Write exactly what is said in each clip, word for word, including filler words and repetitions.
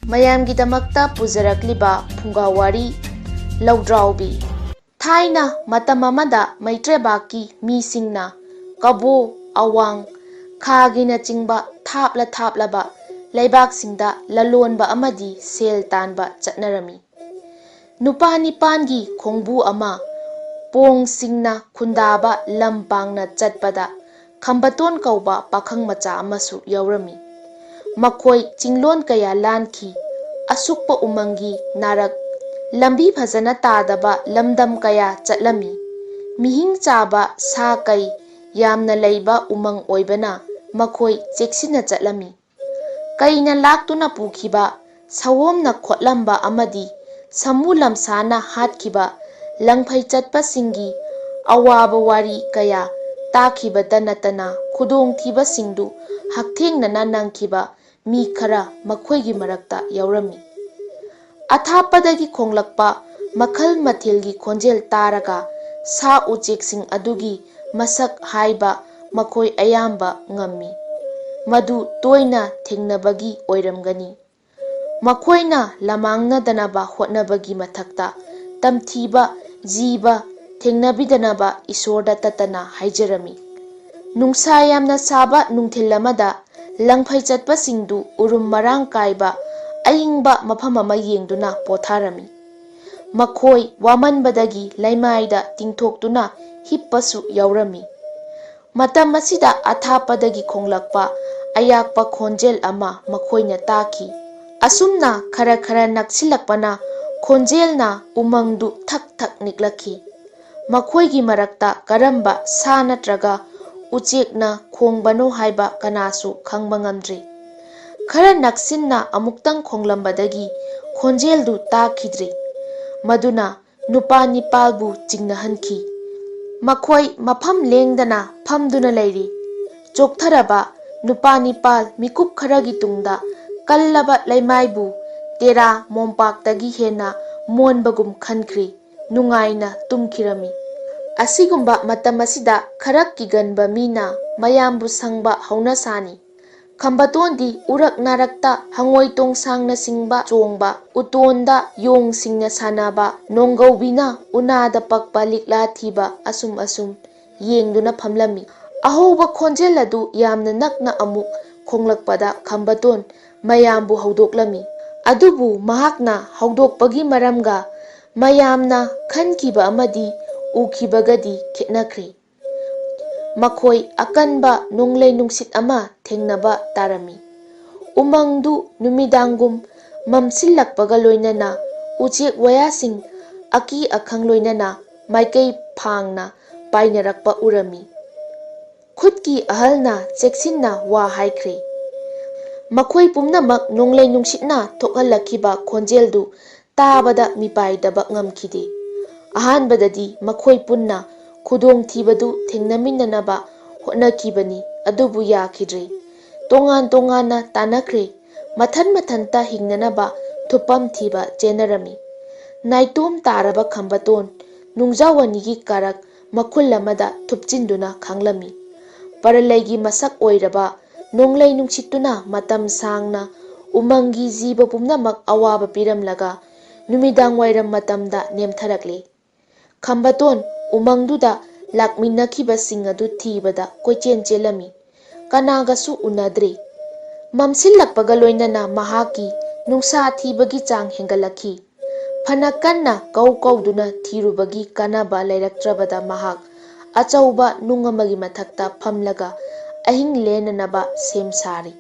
ꯃꯌꯥꯝꯒꯤꯗꯃꯛꯇ ꯄꯨꯖꯔꯛꯂꯤꯕ ꯐꯨꯡꯒꯥ ꯋꯥꯔꯤ ꯂꯧꯗ꯭ꯔꯥꯎꯕꯤ꯫ ꯊꯥꯏꯅ ꯃꯇꯝ ꯑꯃꯗ ꯃꯩꯇ꯭ꯔꯦꯕꯥꯛꯀꯤ ꯃꯤꯁꯤꯡꯅ ꯀꯕꯣ, ꯑꯋꯥꯡ, ꯈꯥꯒꯤꯅꯆꯤꯡꯕ ꯊꯥꯞꯂ ꯊꯥꯞꯂꯕ ꯂꯩꯕꯥꯛꯁꯤꯡꯗ ꯂꯂꯣꯟꯕ ꯑꯃꯗꯤ ꯁꯦꯜ ꯇꯥꯟꯕ ꯆꯠꯅꯔꯝꯃꯤ꯫ ꯅꯨꯄꯥ ꯅꯤꯄꯥꯟꯒꯤ ꯈꯣꯡꯕꯨ ꯑꯃ ꯄꯣꯡꯁꯤꯡꯅ ꯈꯨꯟꯗꯥꯕ ꯂꯝ ꯄꯥꯡꯅ ꯆꯠꯄꯗ ꯈꯝꯕꯇꯣꯟ ꯀꯧꯕ ꯄꯥꯈꯪ ꯃꯆꯥ ꯑꯃꯁꯨ ꯌꯥꯎꯔꯝꯃꯤ꯫ ꯃꯈꯣꯏ ꯆꯤꯡꯂꯣꯟ ꯀꯌꯥ ꯂꯥꯟꯈꯤ꯫ ꯑꯁꯨꯛꯄ ꯎꯃꯪꯒꯤ ꯅꯥꯔꯛ, ꯂꯝꯕꯤ ꯐꯖꯅ ꯇꯥꯗꯕ ꯂꯝꯗꯝ ꯀꯌꯥ ꯆꯠꯂꯝꯃꯤ꯫ ꯃꯤꯍꯤꯡ ꯆꯥꯕ ꯁꯥ ꯀꯩ ꯌꯥꯝꯅ ꯂꯩꯕ ꯎꯃꯪ ꯑꯣꯏꯕꯅ ꯃꯈꯣꯏ ꯆꯦꯛꯁꯤꯟꯅ ꯆꯠꯂꯝꯃꯤ꯫ ꯀꯩꯅ ꯂꯥꯛꯇꯨꯅ ꯄꯨꯈꯤꯕ, ꯁꯑꯣꯝꯅ ꯈꯣꯠꯂꯝꯕ ꯑꯃꯗꯤ ꯁꯃꯨ ꯂꯝꯁꯥꯅ ꯍꯥꯠꯈꯤꯕ ꯂꯪꯐꯩ ꯆꯠꯄꯁꯤꯡꯒꯤ ꯑꯋꯥꯕ ꯋꯥꯔꯤ ꯀꯌꯥ ꯇꯥꯈꯤꯕꯇ ꯅꯠꯇꯅ ꯈꯨꯗꯣꯡꯊꯤꯕꯁꯤꯡꯗꯨ ꯍꯛꯊꯦꯡꯅꯅ ꯅꯪꯈꯤꯕ ꯃꯤ ꯈꯔ ꯃꯈꯣꯏꯒꯤ ꯃꯔꯛꯇ ꯌꯥꯎꯔꯝꯃꯤ꯫ ꯑꯊꯥꯞꯄꯗꯒꯤ ꯈꯣꯡꯂꯛꯄ ꯃꯈꯜ ꯃꯊꯦꯜꯒꯤ ꯈꯣꯟꯖꯦꯜ ꯇꯥꯔꯒ ꯁꯥ ꯎꯆꯦꯛꯁꯤꯡ ꯑꯗꯨꯒꯤ ꯃꯁꯛ ꯍꯥꯏꯕ ꯃꯈꯣꯏ ꯑꯌꯥꯝꯕ ꯉꯝꯃꯤ꯫ ꯃꯗꯨ ꯇꯣꯏꯅ ꯊꯦꯡꯅꯕꯒꯤ ꯑꯣꯏꯔꯝꯒꯅꯤ꯫ ꯃꯈꯣꯏꯅ ꯂꯃꯥꯡꯅꯗꯅꯕ ꯍꯣꯠꯅꯕꯒꯤ ꯃꯊꯛꯇ ꯇꯝꯊꯤꯕ ꯖꯤꯕ ꯊꯦꯡꯅꯕꯤꯗꯅꯕ ꯏꯁꯣꯔꯗ ꯇꯠꯇꯅ ꯍꯥꯏꯖꯔꯝꯃꯤ꯫ ꯅꯨꯡꯁꯥ ꯌꯥꯝꯅ ꯁꯥꯕ ꯅꯨꯡꯊꯤꯜ ꯑꯃꯗ ꯂꯪꯐꯩ ꯆꯠꯄꯁꯤꯡꯗꯨ ꯎꯔꯨꯝ ꯃꯔꯥꯡ ꯀꯥꯏꯕ ꯑꯏꯪꯕ ꯃꯐꯝ ꯑꯃ ꯌꯦꯡꯗꯨꯅ ꯄꯣꯊꯥꯔꯝꯃꯤ꯫ ꯃꯈꯣꯏ ꯋꯥꯃꯟꯕꯗꯒꯤ ꯂꯩꯃꯥꯏꯗ ꯇꯤꯡꯊꯣꯛꯇꯨꯅ ꯍꯤꯞꯄꯁꯨ ꯌꯥꯎꯔꯝꯃꯤ꯫ ꯃꯇꯝ ꯑꯁꯤꯗ ꯑꯊꯥꯞꯄꯗꯒꯤ ꯈꯣꯡꯂꯛꯄ ꯑꯌꯥꯛꯄ ꯈꯣꯟꯖꯦꯜ ꯑꯃ ꯃꯈꯣꯏꯅ ꯇꯥꯈꯤ꯫ ꯑꯁꯨꯝꯅ ꯈꯔ ꯈꯔ ꯅꯛꯁꯤꯜꯂꯛꯄꯅ ꯈꯣꯟꯖꯦꯜꯅ ꯎꯃꯪꯗꯨ ꯊꯛ ꯊꯛ ꯅꯤꯛꯂꯛꯈꯤ꯫ ꯃꯈꯣꯏꯒꯤ ꯃꯔꯛꯇ ꯀꯔꯝꯕ ꯁꯥ ꯅꯠꯇ꯭ꯔꯒ ꯎꯆꯦꯛꯅ ꯈꯣꯡꯕꯅꯣ ꯍꯥꯏꯕ ꯀꯅꯥꯁꯨ ꯈꯪꯕ ꯉꯝꯗ꯭ꯔꯤ꯫ ꯈꯔ ꯅꯛꯁꯤꯟꯅ ꯑꯃꯨꯛꯇꯪ ꯈꯣꯡꯂꯝꯕꯗꯒꯤ ꯈꯣꯟꯖꯦꯜꯗꯨ ꯇꯥꯈꯤꯗ꯭ꯔꯤ꯫ ꯃꯗꯨꯅ ꯅꯨꯄꯥ ꯅꯤꯄꯥꯜꯕꯨ ꯆꯤꯡꯅꯍꯟꯈꯤ꯫ ꯃꯈꯣꯏ ꯃꯐꯝ ꯂꯦꯡꯗꯅ ꯐꯝꯗꯨꯅ ꯂꯩꯔꯤ꯫ ꯆꯣꯛꯊꯔꯕ ꯅꯨꯄꯥ ꯅꯤꯄꯥꯜ ꯃꯤꯀꯨꯞ ꯈꯔꯒꯤ ꯇꯨꯡꯗ ꯀꯜꯂꯕ ꯂꯩꯃꯥꯏꯕꯨ ꯇꯦꯔꯥ ꯃꯣꯝꯄꯥꯛꯇꯒꯤ ꯍꯦꯟꯅ ꯃꯣꯟꯕꯒꯨꯝ ꯈꯟꯈ꯭ꯔꯤ꯫ ꯅꯨꯡꯉꯥꯏꯅ ꯇꯨꯝꯈꯤꯔꯝꯃꯤ꯫ ꯑꯁꯤꯒꯨꯝꯕ ꯃꯇꯝ ꯑꯁꯤꯗ ꯈꯔ ꯀꯤꯒꯟꯕ ꯃꯤꯅ ꯃꯌꯥꯝꯕꯨ ꯁꯪꯕ ꯍꯧꯅꯁꯥꯅꯤ꯫ ꯈꯝꯕꯇꯣꯟꯗꯤ ꯎꯔꯛ ꯅꯥꯔꯛꯇ ꯍꯉꯣꯏ ꯇꯣꯡꯁꯥꯡꯅ ꯆꯤꯡꯕ ꯆꯣꯡꯕ, ꯎꯇꯣꯟꯗ ꯌꯣꯡꯁꯤꯡꯅ ꯁꯥꯟꯅꯕ, ꯅꯣꯡꯒꯧꯕꯤꯅ ꯎꯅꯥꯗ ꯄꯛꯄ ꯂꯤꯛꯂꯥ ꯊꯤꯕ, ꯑꯁꯨꯝ ꯑꯁꯨꯝ ꯌꯦꯡꯗꯨꯅ ꯐꯝꯂꯝꯃꯤ꯫ ꯑꯍꯧꯕ ꯈꯣꯟꯖꯦꯜ ꯑꯗꯨ ꯌꯥꯝꯅ ꯅꯛꯅ ꯑꯃꯨꯛ ꯈꯣꯡꯂꯛꯄꯗ ꯈꯝꯕꯇꯣꯟ ꯃꯌꯥꯝꯕꯨ ꯍꯧꯗꯣꯛꯂꯝꯃꯤ꯫ ꯑꯗꯨꯕꯨ ꯃꯍꯥꯛꯅ ꯍꯧꯗꯣꯛꯄꯒꯤ ꯃꯔꯝꯒ ꯃꯌꯥꯝꯅ ꯈꯟꯈꯤꯕ ꯑꯃꯗꯤ ꯎꯈꯤꯕꯒꯗꯤ ꯈꯦꯠꯅꯈ꯭ꯔꯦ꯫ ꯃꯈꯣꯏ ꯑꯀꯟꯕ ꯅꯣꯡꯂꯩ ꯅꯨꯡꯁꯤꯠ ꯑꯃ ꯊꯦꯡꯅꯕ ꯇꯥꯔꯝꯃꯤ꯫ ꯎꯃꯪꯗꯨ ꯅꯨꯃꯤꯗꯥꯡꯒꯨꯝ ꯃꯝꯁꯤꯜꯂꯛꯄꯒ ꯂꯣꯏꯅꯅ ꯎꯆꯦꯛ ꯋꯥꯌꯥꯁꯤꯡ ꯑꯀꯤ ꯑꯈꯪ ꯂꯣꯏꯅꯅ ꯃꯥꯏꯀꯩ ꯐꯥꯡꯅ ꯄꯥꯏꯅꯔꯛꯄ ꯎꯔꯝꯃꯤ꯫ ꯈꯨꯠꯀꯤ ꯑꯍꯜꯅ ꯆꯦꯛꯁꯤꯟꯅ ꯋꯥ ꯍꯥꯏꯈ꯭ꯔꯦ꯫ ꯃꯈꯣꯏ ꯄꯨꯝꯅꯃꯛ ꯅꯣꯡꯂꯩ ꯅꯨꯡꯁꯤꯠꯅ ꯊꯣꯛꯍꯜꯂꯛꯈꯤꯕ ꯈꯣꯟꯖꯦꯜꯗꯨ ꯇꯥꯕꯗ ꯃꯤꯄꯥꯏꯗꯕ ꯉꯝꯈꯤꯗꯦ꯫ ꯑꯍꯥꯟꯕꯗꯗꯤ ꯃꯈꯣꯏ ꯄꯨꯟꯅ ꯈꯨꯗꯣꯡꯊꯤꯕꯗꯨ ꯊꯦꯡꯅꯃꯤꯟꯅꯅꯕ ꯍꯣꯠꯅꯈꯤꯕꯅꯤ, ꯑꯗꯨꯕꯨ ꯌꯥꯈꯤꯗ꯭ꯔꯦ꯫ ꯇꯣꯉꯥꯟ ꯇꯣꯉꯥꯟꯅ ꯇꯥꯟꯅꯈ꯭ꯔꯦ꯫ ꯃꯊꯟ ꯃꯊꯟꯇ ꯍꯤꯡꯅꯅꯕ ꯊꯨꯞꯐꯝ ꯊꯤꯕ ꯆꯦꯟꯅꯔꯝꯃꯤ꯫ ꯅꯥꯏꯇꯣꯝ ꯇꯥꯔꯕ ꯈꯝꯕꯇꯣꯟ ꯅꯨꯡꯖꯥꯎ ꯑꯅꯤꯒꯤ ꯀꯥꯔꯛ ꯃꯈꯨꯜ ꯑꯃꯗ ꯊꯨꯞꯆꯤꯟꯗꯨꯅ ꯈꯥꯡꯂꯝꯃꯤ꯫ ꯄꯔꯂꯩꯒꯤ ꯃꯁꯛ ꯑꯣꯏꯔꯕ ꯅꯣꯡꯂꯩ ꯅꯨꯡꯁꯤꯠꯇꯨꯅ ꯃꯇꯝ ꯁꯥꯡꯅ ꯎꯃꯪꯒꯤ ꯖꯤꯕ ꯄꯨꯝꯅꯃꯛ ꯑꯋꯥꯕ ꯄꯤꯔꯝꯂꯒ ꯅꯨꯃꯤꯗꯥꯡ ꯋꯥꯏꯔꯝ ꯃꯇꯝꯗ ꯅꯦꯝꯊꯔꯛꯂꯦ꯫ ꯈꯝꯕꯇꯣꯟ ꯎꯃꯪꯗꯨꯗ ꯂꯥꯛꯃꯤꯟꯅꯈꯤꯕꯁꯤꯡ ꯑꯗꯨ ꯊꯤꯕꯗ ꯀꯣꯏꯆꯦꯟ ꯆꯦꯜꯂꯝꯃꯤ꯫ ꯀꯅꯥꯒꯁꯨ ꯎꯅꯗ꯭ꯔꯦ꯫ ꯃꯝꯁꯤꯜꯂꯛꯄꯒ ꯂꯣꯏꯅꯅ ꯃꯍꯥꯛꯀꯤ ꯅꯨꯡꯁꯥ ꯊꯤꯕꯒꯤ ꯆꯥꯡ ꯍꯦꯟꯒꯠꯂꯛꯈꯤ꯫ ꯐꯅ ꯀꯟꯅ ꯀꯧ ꯀꯧꯗꯨꯅ ꯊꯤꯔꯨꯕꯒꯤ ꯀꯥꯟꯅꯕ ꯂꯩꯔꯛꯇ꯭ꯔꯕꯗ ꯃꯍꯥꯛ ꯑꯆꯧꯕ ꯅꯨꯡ ꯑꯃꯒꯤ ꯃꯊꯛꯇ ꯐꯝꯂꯒ ꯑꯍꯤꯡ ꯂꯦꯟꯅꯅꯕ ꯁꯦꯝ ꯁꯥꯔꯤ꯫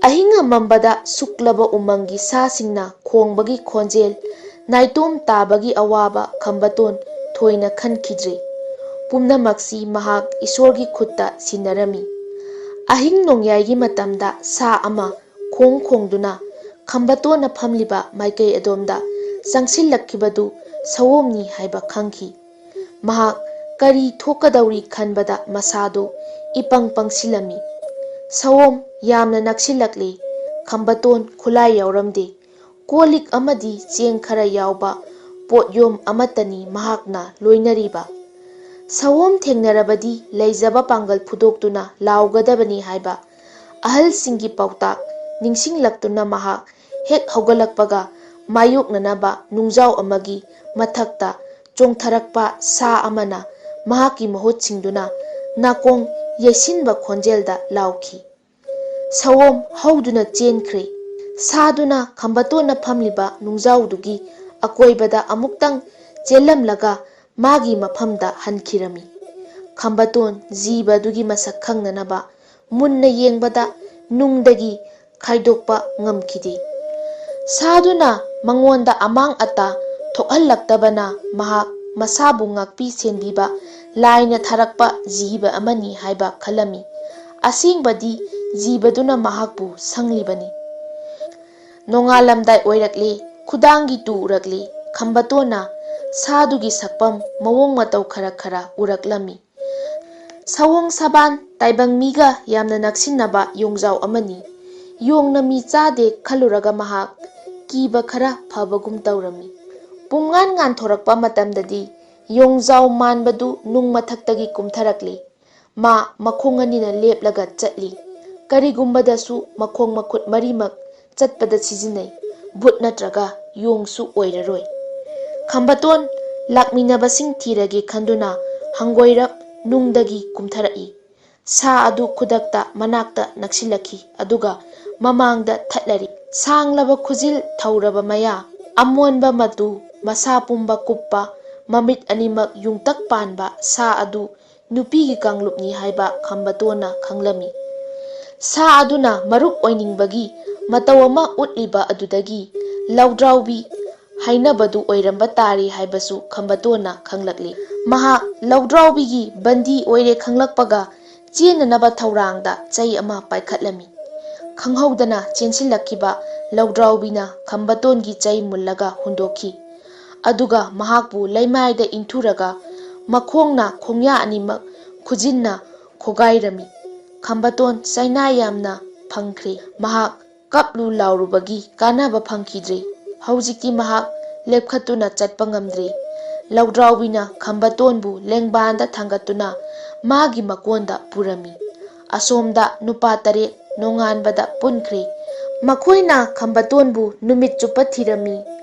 ꯑꯍꯤꯡ ꯑꯃꯝꯕꯗ ꯁꯨꯛꯂꯕ ꯎꯃꯪꯒꯤ ꯁꯥꯁꯤꯡꯅ ꯈꯣꯡꯕꯒꯤ ꯈꯣꯟꯖꯦꯜ, ꯅꯥꯏꯇꯣꯝ ꯇꯥꯕꯒꯤ ꯑꯋꯥꯕ ꯈꯝꯕꯇꯣꯟ ꯊꯣꯏꯅ ꯈꯟꯈꯤꯗ꯭ꯔꯦ꯫ ꯄꯨꯝꯅꯃꯛꯁꯤ ꯃꯍꯥꯛ ꯏꯁꯣꯔꯒꯤ ꯈꯨꯠꯇ ꯁꯤꯟꯅꯔꯝꯃꯤ꯫ ꯑꯍꯤꯡ ꯅꯣꯡꯌꯥꯏꯒꯤ ꯃꯇꯝꯗ ꯁꯥ ꯑꯃ ꯈꯣꯡ ꯈꯣꯡꯗꯨꯅ ꯈꯝꯕꯇꯣꯟꯅ ꯐꯝꯂꯤꯕ ꯃꯥꯏꯀꯩ ꯑꯗꯣꯝꯗ ꯆꯪꯁꯤꯜꯂꯛꯈꯤꯕꯗꯨ ꯁꯑꯣꯝꯅꯤ ꯍꯥꯏꯕ ꯈꯪꯈꯤ꯫ ꯃꯍꯥꯛ ꯀꯔꯤ ꯊꯣꯛꯀꯗꯧꯔꯤ ꯈꯟꯕꯗ ꯃꯁꯥꯗꯨ ꯏꯄꯪ ꯄꯪꯁꯤꯜꯂꯝꯃꯤ꯫ ꯁꯑꯣꯝ ꯌꯥꯝꯅ ꯅꯛꯁꯤꯜꯂꯛꯂꯦ꯫ ꯈꯝꯕꯇꯣꯟ ꯈꯨꯠꯂꯥꯏ ꯌꯥꯎꯔꯝꯗꯦ꯫ ꯀꯣꯜ ꯂꯤꯛ ꯑꯃꯗꯤ ꯆꯦꯡ ꯈꯔ ꯌꯥꯎꯕ ꯄꯣꯠꯌꯣꯝ ꯑꯃꯠꯇꯅꯤ ꯃꯍꯥꯛꯅ ꯂꯣꯏꯅꯔꯤꯕ꯫ ꯁꯑꯣꯝ ꯊꯦꯡꯅꯔꯕꯗꯤ ꯂꯩꯖꯕ ꯄꯥꯡꯒꯜ ꯐꯨꯗꯣꯛꯇꯨꯅ ꯂꯥꯎꯒꯗꯕꯅꯤ ꯍꯥꯏꯕ ꯑꯍꯜꯁꯤꯡꯒꯤ ꯄꯥꯎꯇꯥꯛ ꯅꯤꯡꯁꯤꯡꯂꯛꯇꯨꯅ ꯃꯍꯥꯛ ꯍꯦꯛ ꯍꯧꯒꯠꯂꯛꯄꯒ ꯃꯥꯌꯣꯛꯅꯅꯕ ꯅꯨꯡꯖꯥꯎ ꯑꯃꯒꯤ ꯃꯊꯛꯇ ꯆꯣꯡꯊꯔꯛꯄ ꯁꯥ ꯑꯃꯅ ꯃꯍꯥꯛꯀꯤ ꯃꯍꯨꯠ ꯁꯤꯡꯗꯨꯅ ꯅꯥꯀꯣꯡ ꯌꯩꯁꯤꯟꯕ ꯈꯣꯟꯖꯦꯜꯗ ꯂꯥꯎꯈꯤ꯫ ꯁꯑꯣꯝ ꯍꯧꯗꯨꯅ ꯆꯦꯟꯈ꯭ꯔꯦ꯫ ꯁꯥꯗꯨꯅ ꯈꯝꯕꯇꯣꯟꯅ ꯐꯝꯂꯤꯕ ꯅꯨꯡꯖꯥꯎꯗꯨꯒꯤ ꯑꯀꯣꯏꯕꯗ ꯑꯃꯨꯛꯇꯪ ꯆꯦꯜꯂꯝꯂꯒ ꯃꯥꯒꯤ ꯃꯐꯝꯗ ꯍꯟꯈꯤꯔꯝꯃꯤ꯫ ꯈꯝꯕꯇꯣꯟ ꯖꯤꯕꯗꯨꯒꯤ ꯃꯁꯛ ꯈꯪꯅꯅꯕ ꯃꯨꯟꯅ ꯌꯦꯡꯕꯗ ꯅꯨꯡꯗꯒꯤ ꯈꯥꯏꯗꯣꯛꯄ ꯉꯝꯈꯤꯗꯦ꯫ ꯁꯥꯗꯨꯅ ꯃꯉꯣꯟꯗ ꯑꯃꯥꯡ ꯑꯇꯥ ꯊꯣꯛꯍꯜꯂꯛꯇꯕꯅ ꯃꯍꯥꯛ ꯃꯁꯥꯕꯨ ꯉꯥꯛꯄꯤ ꯁꯦꯟꯕꯤꯕ ꯂꯥꯏꯅ ꯊꯥꯔꯛꯄ ꯖꯤꯕ ꯑꯃꯅꯤ ꯍꯥꯏꯕ ꯈꯜꯂꯝꯃꯤ꯫ ꯑꯁꯦꯡꯕꯗꯤ ꯖꯤꯕꯗꯨꯅ ꯃꯍꯥꯛꯄꯨ ꯁꯪꯂꯤꯕꯅꯤ꯫ ꯅꯣꯡꯉꯥꯜꯂꯝꯗꯥꯏ ꯑꯣꯏꯔꯛꯂꯦ꯫ ꯈꯨꯗꯥꯡꯒꯤ ꯇꯨ ꯎꯔꯛꯂꯦ꯫ ꯈꯝꯕꯇꯣꯟꯅ ꯁꯥꯗꯨꯒꯤ ꯁꯛꯐꯝ ꯃꯑꯣꯡ ꯃꯇꯧ ꯈꯔ ꯈꯔ ꯎꯔꯛꯂꯝꯃꯤ꯫ ꯁꯑꯣꯡ ꯁꯥꯕꯥꯟ ꯇꯥꯏꯕꯪ ꯃꯤꯒ ꯌꯥꯝꯅ ꯅꯛꯁꯤꯟꯅꯕ ꯌꯣꯡꯖꯥꯎ ꯑꯃꯅꯤ꯫ ꯌꯣꯡꯅ ꯃꯤ ꯆꯥꯗꯦ ꯈꯜꯂꯨꯔꯒ ꯃꯍꯥꯛ ꯀꯤꯕ ꯈꯔ ꯐꯕꯒꯨꯝ ꯇꯧꯔꯝꯃꯤ꯫ ꯄꯨꯡꯉꯥꯟ ꯉꯥꯟꯊꯣꯔꯛꯄ ꯃꯇꯝꯗꯗꯤ ꯌꯣꯡꯖꯥꯎ ꯃꯥꯟꯕꯗꯨ ꯅꯨꯡ ꯃꯊꯛꯇꯒꯤ ꯀꯨꯝꯊꯔꯛꯂꯤ꯫ ꯃꯥ ꯃꯈꯣꯡ ꯑꯅꯤꯅ ꯂꯦꯞꯂꯒ ꯆꯠꯂꯤ꯫ ꯀꯔꯤꯒꯨꯝꯕꯗꯁꯨ ꯃꯈꯣꯡ ꯃꯈꯨꯠ ꯃꯔꯤꯃꯛ ꯆꯠꯄꯗ ꯁꯤꯖꯤꯟꯅꯩ꯫ ꯚꯨꯠ ꯅꯠꯇ꯭ꯔꯒ ꯌꯣꯡꯁꯨ ꯑꯣꯏꯔꯔꯣꯏ꯫ ꯈꯝꯕꯇꯣꯟ ꯂꯥꯛꯃꯤꯟꯅꯕꯁꯤꯡ ꯊꯤꯔꯒꯦ ꯈꯟꯗꯨꯅ ꯍꯪꯒꯣꯏꯔꯞ ꯅꯨꯡꯗꯒꯤ ꯀꯨꯝꯊꯔꯛꯏ꯫ ꯁꯥ ꯑꯗꯨ ꯈꯨꯗꯛꯇ ꯃꯅꯥꯛꯇ ꯅꯛꯁꯤꯜꯂꯛꯈꯤ, ꯑꯗꯨꯒ ꯃꯃꯥꯡꯗ ꯊꯠꯂꯔꯤ꯫ ꯁꯥꯡꯂꯕ ꯈꯨꯖꯤꯜ ꯊꯧꯔꯕ ꯃꯌꯥ, ꯑꯃꯣꯟꯕ ꯃꯇꯨ, ꯃꯁꯥ ꯄꯨꯝꯕ ꯀꯨꯞꯄ, ꯃꯃꯤꯠ ꯑꯅꯤꯃꯛ ꯌꯨꯡꯇꯛ ꯄꯥꯟꯕ ꯁꯥ ꯑꯗꯨ ꯅꯨꯄꯤꯒꯤ ꯀꯥꯡꯂꯨꯞꯅꯤ ꯍꯥꯏꯕ ꯈꯝꯕꯇꯣꯟꯅ ꯈꯪꯂꯝꯃꯤ꯫ ꯁꯥ ꯑꯗꯨꯅ ꯃꯔꯨꯞ ꯑꯣꯏꯅꯤꯡꯕꯒꯤ ꯃꯇꯧ ꯑꯃ ꯎꯠꯂꯤꯕ ꯑꯗꯨꯗꯒꯤ ꯂꯧꯗ꯭ꯔꯥꯎꯕꯤ ꯍꯥꯏꯅꯕꯗꯨ ꯑꯣꯏꯔꯝꯕ ꯇꯥꯔꯦ ꯍꯥꯏꯕꯁꯨ ꯈꯝꯕꯇꯣꯟꯅ ꯈꯪꯂꯛꯂꯤ꯫ ꯃꯍꯥꯛ ꯂꯧꯗ꯭ꯔꯥꯎꯕꯤꯒꯤ ꯕꯟꯗꯤ ꯑꯣꯏꯔꯦ ꯈꯪꯂꯛꯄꯒ ꯆꯦꯟꯅꯅꯕ ꯊꯧꯔꯥꯡꯗ ꯆꯩ ꯑꯃ ꯄꯥꯏꯈꯠꯂꯝꯃꯤ꯫ ꯈꯪꯍꯧꯗꯅ ꯆꯦꯟꯁꯤꯜꯂꯛꯈꯤꯕ ꯂꯧꯗ꯭ꯔꯥꯎꯕꯤꯅ ꯈꯝꯕꯇꯣꯟꯒꯤ ꯆꯩ ꯃꯨꯜꯂꯒ ꯍꯨꯟꯗꯣꯛꯈꯤ꯫ ꯑꯗꯨꯒ ꯃꯍꯥꯛꯄꯨ ꯂꯩꯃꯥꯏꯗ ꯏꯟꯊꯨꯔꯒ ꯃꯈꯣꯡꯅ ꯈꯣꯡꯌꯥ ꯑꯅꯤꯃꯛ ꯈꯨꯖꯤꯟꯅ ꯈꯣꯒꯥꯏꯔꯝꯃꯤ꯫ ꯈꯝꯕꯇꯣꯟ ꯆꯩꯅꯥ ꯌꯥꯝꯅ ꯐꯪꯈ꯭ꯔꯦ꯫ ꯃꯍꯥꯛ ꯀꯞꯂꯨ ꯂꯥꯎꯔꯨꯕꯒꯤ ꯀꯥꯟꯅꯕ ꯐꯪꯈꯤꯗ꯭ꯔꯦ꯫ ꯍꯧꯖꯤꯛꯇꯤ ꯃꯍꯥꯛ ꯂꯦꯞꯈꯠꯇꯨꯅ ꯆꯠꯄ ꯉꯝꯗ꯭ꯔꯦ꯫ ꯂꯧꯗ꯭ꯔꯥꯎꯕꯤꯅ ꯈꯝꯕꯇꯣꯟꯕꯨ ꯂꯦꯡꯕꯥꯟꯗ ꯊꯥꯡꯒꯠꯇꯨꯅ ꯃꯥꯒꯤ ꯃꯀꯣꯟꯗ ꯄꯨꯔꯝꯃꯤ꯫ ꯑꯁꯣꯝꯗ ꯅꯨꯄꯥ ꯇꯔꯦꯠ ꯅꯣꯡꯉꯥꯟꯕꯗ ꯄꯨꯟꯈ꯭ꯔꯦ꯫ ꯃꯈꯣꯏꯅ ꯈꯝꯕꯇꯣꯟꯕꯨ ꯅꯨꯃꯤꯠ ꯆꯨꯞꯄ ꯊꯤꯔꯝꯃꯤ꯫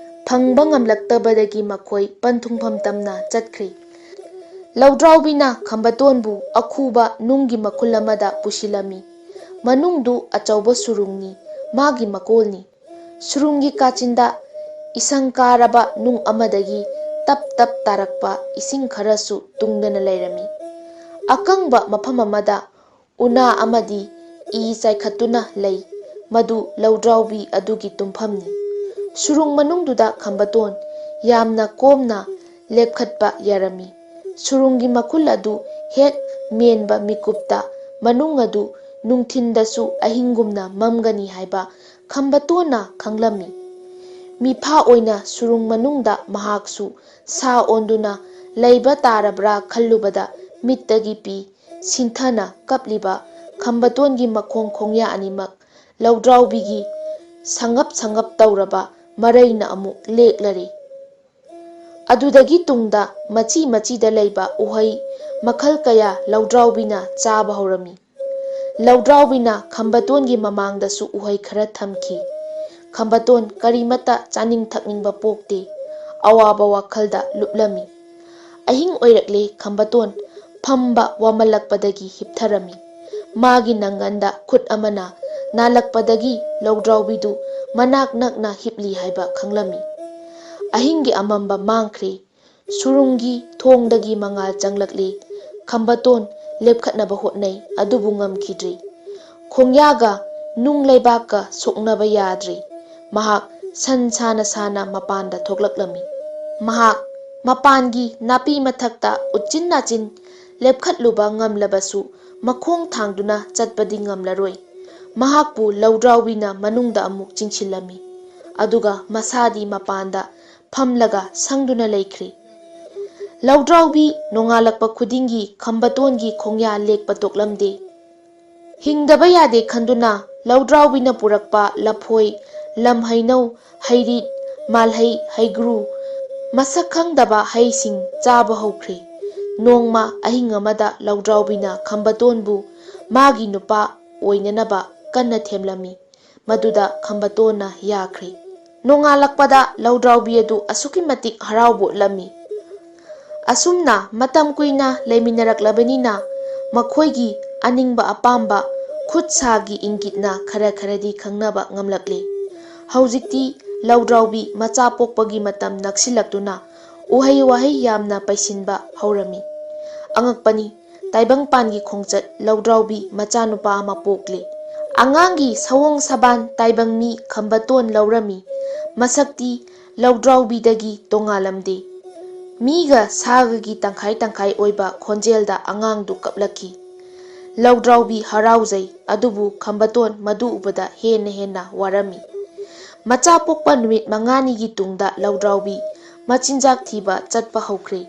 ꯐꯪꯕ ꯉꯝꯂꯛꯇꯕꯗꯒꯤ ꯃꯈꯣꯏ ꯄꯟꯊꯨꯡꯐꯝ ꯇꯝꯅ ꯆꯠꯈ꯭ꯔꯦ꯫ ꯂꯧꯗ꯭ꯔꯥꯎꯕꯤꯅ ꯈꯝꯕꯇꯣꯟꯕꯨ ꯑꯈꯨꯕ ꯅꯨꯡꯒꯤ ꯃꯈꯨꯜ ꯑꯃꯗ ꯄꯨꯁꯤꯜꯂꯝꯃꯤ꯫ ꯃꯅꯨꯡꯗꯨ ꯑꯆꯧꯕ ꯁꯨꯔꯨꯡꯅꯤ, ꯃꯥꯒꯤ ꯃꯀꯣꯜꯅꯤ꯫ ꯁꯨꯔꯨꯡꯒꯤ ꯀꯥꯆꯤꯟꯗ ꯏꯁꯪ ꯀꯥꯔꯕ ꯅꯨꯡ ꯑꯃꯗꯒꯤ ꯇꯞ ꯇꯞ ꯇꯥꯔꯛꯄ ꯏꯁꯤꯡ ꯈꯔꯁꯨ ꯇꯨꯡꯗꯅ ꯂꯩꯔꯝꯃꯤ꯫ ꯑꯀꯪꯕ ꯃꯐꯝ ꯑꯃꯗ ꯎꯅꯥ ꯑꯃꯗꯤ ꯏ ꯆꯥꯏꯈꯠꯇꯨꯅ ꯂꯩ꯫ ꯃꯗꯨ ꯂꯧꯗ꯭ꯔꯥꯎꯕꯤ ꯑꯗꯨꯒꯤ ꯇꯨꯝꯐꯝꯅꯤ꯫ ꯁꯨꯔꯨꯡ ꯃꯅꯨꯡꯗꯨꯗ ꯈꯝꯕꯇꯣꯟ ꯌꯥꯝꯅ ꯀꯣꯝꯅ ꯂꯦꯞꯈꯠꯄ ꯌꯥꯔꯝꯃꯤ꯫ ꯁꯨꯔꯨꯡꯒꯤ ꯃꯈꯨꯜ ꯑꯗꯨ ꯍꯦꯛ ꯃꯦꯟꯕ ꯃꯤꯀꯨꯞꯇ ꯃꯅꯨꯡ ꯑꯗꯨ ꯅꯨꯡꯊꯤꯟꯗꯁꯨ ꯑꯍꯤꯡꯒꯨꯝꯅ ꯃꯝꯒꯅꯤ ꯍꯥꯏꯕ ꯈꯝꯕꯇꯣꯟꯅ ꯈꯪꯂꯝꯃꯤ꯫ ꯃꯤꯐꯥ ꯑꯣꯏꯅ ꯁꯨꯔꯨꯡ ꯃꯅꯨꯡꯗ ꯃꯍꯥꯛꯁꯨ ꯁꯥ ꯑꯣꯟꯗꯨꯅ ꯂꯩꯕ ꯇꯥꯔꯕ꯭ꯔꯥ ꯈꯜꯂꯨꯕꯗ ꯃꯤꯠꯇꯒꯤ ꯄꯤ ꯁꯤꯟꯊꯅ ꯀꯞꯂꯤꯕ ꯈꯝꯕꯇꯣꯟꯒꯤ ꯃꯈꯣꯡ ꯈꯣꯡꯌꯥ ꯑꯅꯤꯃꯛ ꯂꯧꯗ꯭ꯔꯥꯎꯕꯤꯒꯤ ꯁꯪꯒꯞ ꯁꯪꯒꯞ ꯇꯧꯔꯕ ꯃꯔꯩꯅ ꯑꯃꯨꯛ ꯂꯦꯛꯂꯔꯦ꯫ ꯑꯗꯨꯗꯒꯤ ꯇꯨꯡꯗ ꯃꯆꯤ ꯃꯆꯤꯗ ꯂꯩꯕ ꯎꯍꯩ ꯃꯈꯜ ꯀꯌꯥ ꯂꯧꯗ꯭ꯔꯥꯎꯕꯤꯅ ꯆꯥꯕ ꯍꯧꯔꯝꯃꯤ꯫ ꯂꯧꯗ꯭ꯔꯥꯎꯕꯤꯅ ꯈꯝꯕꯇꯣꯟꯒꯤ ꯃꯃꯥꯡꯗꯁꯨ ꯎꯍꯩ ꯈꯔ ꯊꯝꯈꯤ꯫ ꯈꯝꯕꯇꯣꯟ ꯀꯔꯤꯃꯠꯇ ꯆꯥꯅꯤꯡ ꯊꯛꯅꯤꯡꯕ ꯄꯣꯛꯇꯦ꯫ ꯑꯋꯥꯕ ꯋꯥꯈꯜꯗ ꯂꯨꯞꯂꯝꯃꯤ꯫ ꯑꯍꯤꯡ ꯑꯣꯏꯔꯛꯂꯦ꯫ ꯈꯝꯕꯇꯣꯟ ꯐꯝꯕ ꯋꯥꯃꯜꯂꯛꯄꯗꯒꯤ ꯍꯤꯞꯊꯔꯝꯃꯤ꯫ ꯃꯥꯒꯤ ꯅꯪꯒꯟꯗ ꯈꯨꯠ ꯑꯃꯅ ꯅꯥꯜꯂꯛꯄꯗꯒꯤ ꯂꯧꯗ꯭ꯔꯥꯎꯕꯤꯗꯨ ꯃꯅꯥꯛ ꯅꯛꯅ ꯍꯤꯞꯂꯤ ꯍꯥꯏꯕ ꯈꯪꯂꯝꯃꯤ꯫ ꯑꯍꯤꯡꯒꯤ ꯑꯃꯝꯕ ꯃꯥꯡꯈ꯭ꯔꯦ꯫ ꯁꯨꯔꯨꯡꯒꯤ ꯊꯣꯡꯗꯒꯤ ꯃꯉꯥꯜ ꯆꯪꯂꯛꯂꯤ꯫ ꯈꯝꯕꯇꯣꯟ ꯂꯦꯞꯈꯠꯅꯕ ꯍꯣꯠꯅꯩ, ꯑꯗꯨꯕꯨ ꯉꯝꯈꯤꯗ꯭ꯔꯦ꯫ ꯈꯣꯡꯌꯥꯒ ꯅꯨꯡ ꯂꯩꯕꯥꯛꯀ ꯁꯣꯛꯅꯕ ꯌꯥꯗ꯭ꯔꯦ꯫ ꯃꯍꯥꯛ ꯁꯟ ꯁꯥꯅ ꯁꯥꯅ ꯃꯄꯥꯟꯗ ꯊꯣꯛꯂꯛꯂꯝꯃꯤ꯫ ꯃꯍꯥꯛ ꯃꯄꯥꯟꯒꯤ ꯅꯥꯄꯤ ꯃꯊꯛꯇ ꯎꯆꯤꯟ ꯅꯥꯆꯤꯟ ꯂꯦꯞꯈꯠꯂꯨꯕ ꯉꯝꯂꯕꯁꯨ, ꯃꯈꯣꯡ ꯊꯥꯡꯗꯨꯅ ꯆꯠꯄꯗꯤ ꯉꯝꯂꯔꯣꯏ꯫ ꯃꯍꯥꯛꯄꯨ ꯂꯧꯗ꯭ꯔꯥꯎꯕꯤꯅ ꯃꯅꯨꯡꯗ ꯑꯃꯨꯛ ꯆꯤꯡꯁꯤꯜꯂꯝꯃꯤ꯫ ꯑꯗꯨꯒ ꯃꯁꯥꯗꯤ ꯃꯄꯥꯟꯗ ꯐꯝꯂꯒ ꯁꯪꯗꯨꯅ ꯂꯩꯈ꯭ꯔꯤ꯫ ꯂꯧꯗ꯭ꯔꯥꯎꯕꯤ ꯅꯣꯡꯉꯥꯜꯂꯛꯄ ꯈꯨꯗꯤꯡꯒꯤ ꯈꯝꯕꯇꯣꯟꯒꯤ ꯈꯣꯡꯌꯥ ꯂꯦꯛꯄ ꯇꯣꯛꯂꯝꯗꯦ꯫ ꯍꯤꯡꯗꯕ ꯌꯥꯗꯦ ꯈꯟꯗꯨꯅ ꯂꯧꯗ꯭ꯔꯥꯎꯕꯤꯅ ꯄꯨꯔꯛꯄ ꯂꯐꯣꯏ, ꯂꯝ ꯍꯩꯅꯧ, ꯍꯩꯔꯤꯠ, ꯃꯥꯜꯍꯩ, ꯍꯩꯒ꯭ꯔꯨ, ꯃꯁꯛ ꯈꯪꯗꯕ ꯍꯩꯁꯤꯡ ꯆꯥꯕ ꯍꯧꯈ꯭ꯔꯦ꯫ ꯅꯣꯡꯃ ꯑꯍꯤꯡ ꯑꯃꯗ ꯂꯧꯗ꯭ꯔꯥꯎꯕꯤꯅ ꯈꯝꯕꯇꯣꯟꯕꯨ ꯃꯥꯒꯤ ꯅꯨꯄꯥ ꯑꯣꯏꯅꯅꯕ ꯀꯟꯅ ꯊꯦꯝꯂꯝꯃꯤ꯫ ꯃꯗꯨꯗ ꯈꯝꯕꯇꯣꯟꯅ ꯌꯥꯈ꯭ꯔꯦ꯫ ꯅꯣꯡꯉꯥꯜꯂꯛꯄꯗ ꯂꯧꯗ꯭ꯔꯥꯎꯕꯤ ꯑꯗꯨ ꯑꯁꯨꯛꯀꯤ ꯃꯇꯤꯛ ꯍꯔꯥꯎꯕ ꯎꯠꯂꯝꯃꯤ꯫ ꯑꯁꯨꯝꯅ ꯃꯇꯝ ꯀꯨꯏꯅ ꯂꯩꯃꯤꯟꯅꯔꯛꯂꯕꯅꯤꯅ ꯃꯈꯣꯏꯒꯤ ꯑꯅꯤꯡꯕ ꯑꯄꯥꯝꯕ ꯈꯨꯠ ꯁꯥꯒꯤ ꯏꯪꯒꯤꯠꯅ ꯈꯔ ꯈꯔꯗꯤ ꯈꯪꯅꯕ ꯉꯝꯂꯛꯂꯦ꯫ ꯍꯧꯖꯤꯛꯇꯤ ꯂꯧꯗ꯭ꯔꯥꯎꯕꯤ ꯃꯆꯥ ꯄꯣꯛꯄꯒꯤ ꯃꯇꯝ ꯅꯛꯁꯤꯜꯂꯛꯇꯨꯅ ꯎꯍꯩ ꯋꯥꯍꯩ ꯌꯥꯝꯅ ꯄꯩꯁꯤꯟꯕ ꯍꯧꯔꯝꯃꯤ꯫ ꯑꯉꯛꯄꯅꯤ, ꯇꯥꯏꯕꯪꯄꯥꯟꯒꯤ ꯈꯣꯡꯆꯠ ꯂꯧꯗ꯭ꯔꯥꯎꯕꯤ ꯃꯆꯥꯅꯨꯄꯥ ꯑꯃ ꯄꯣꯛꯂꯤ꯫ ꯑꯉꯥꯡꯒꯤ ꯁꯑꯣꯡ ꯁꯕꯥꯟ ꯇꯥꯏꯕꯪ ꯃꯤ ꯈꯝꯕꯇꯣꯟ ꯂꯧꯔꯝꯃꯤ꯫ ꯃꯁꯛꯇꯤ ꯂꯧꯗ꯭ꯔꯥꯎꯕꯤꯗꯒꯤ ꯇꯣꯉꯥꯜꯂꯝꯗꯦ꯫ ꯃꯤꯒ ꯁꯥꯒꯒꯤ ꯇꯪꯈꯥꯏ ꯇꯪꯈꯥꯏ ꯑꯣꯏꯕ ꯈꯣꯟꯖꯦꯜꯗ ꯑꯉꯥꯡꯗꯨ ꯀꯞꯂꯛꯈꯤ꯫ ꯂꯧꯗ꯭ꯔꯥꯎꯕꯤ ꯍꯔꯥꯎꯖꯩ, ꯑꯗꯨꯕꯨ ꯈꯝꯕꯇꯣꯟ ꯃꯗꯨ ꯎꯕꯗ ꯍꯦꯟꯅ ꯍꯦꯟꯅ ꯋꯥꯔꯝꯃꯤ꯫ ꯃꯆꯥ ꯄꯣꯛꯄ ꯅꯨꯃꯤꯠ ꯃꯉꯥꯅꯤꯒꯤ ꯇꯨꯡꯗ ꯂꯧꯗ꯭ꯔꯥꯎꯕꯤ ꯃꯆꯤꯟꯖꯥꯛ ꯊꯤꯕ ꯆꯠꯄ ꯍꯧꯈ꯭ꯔꯦ꯫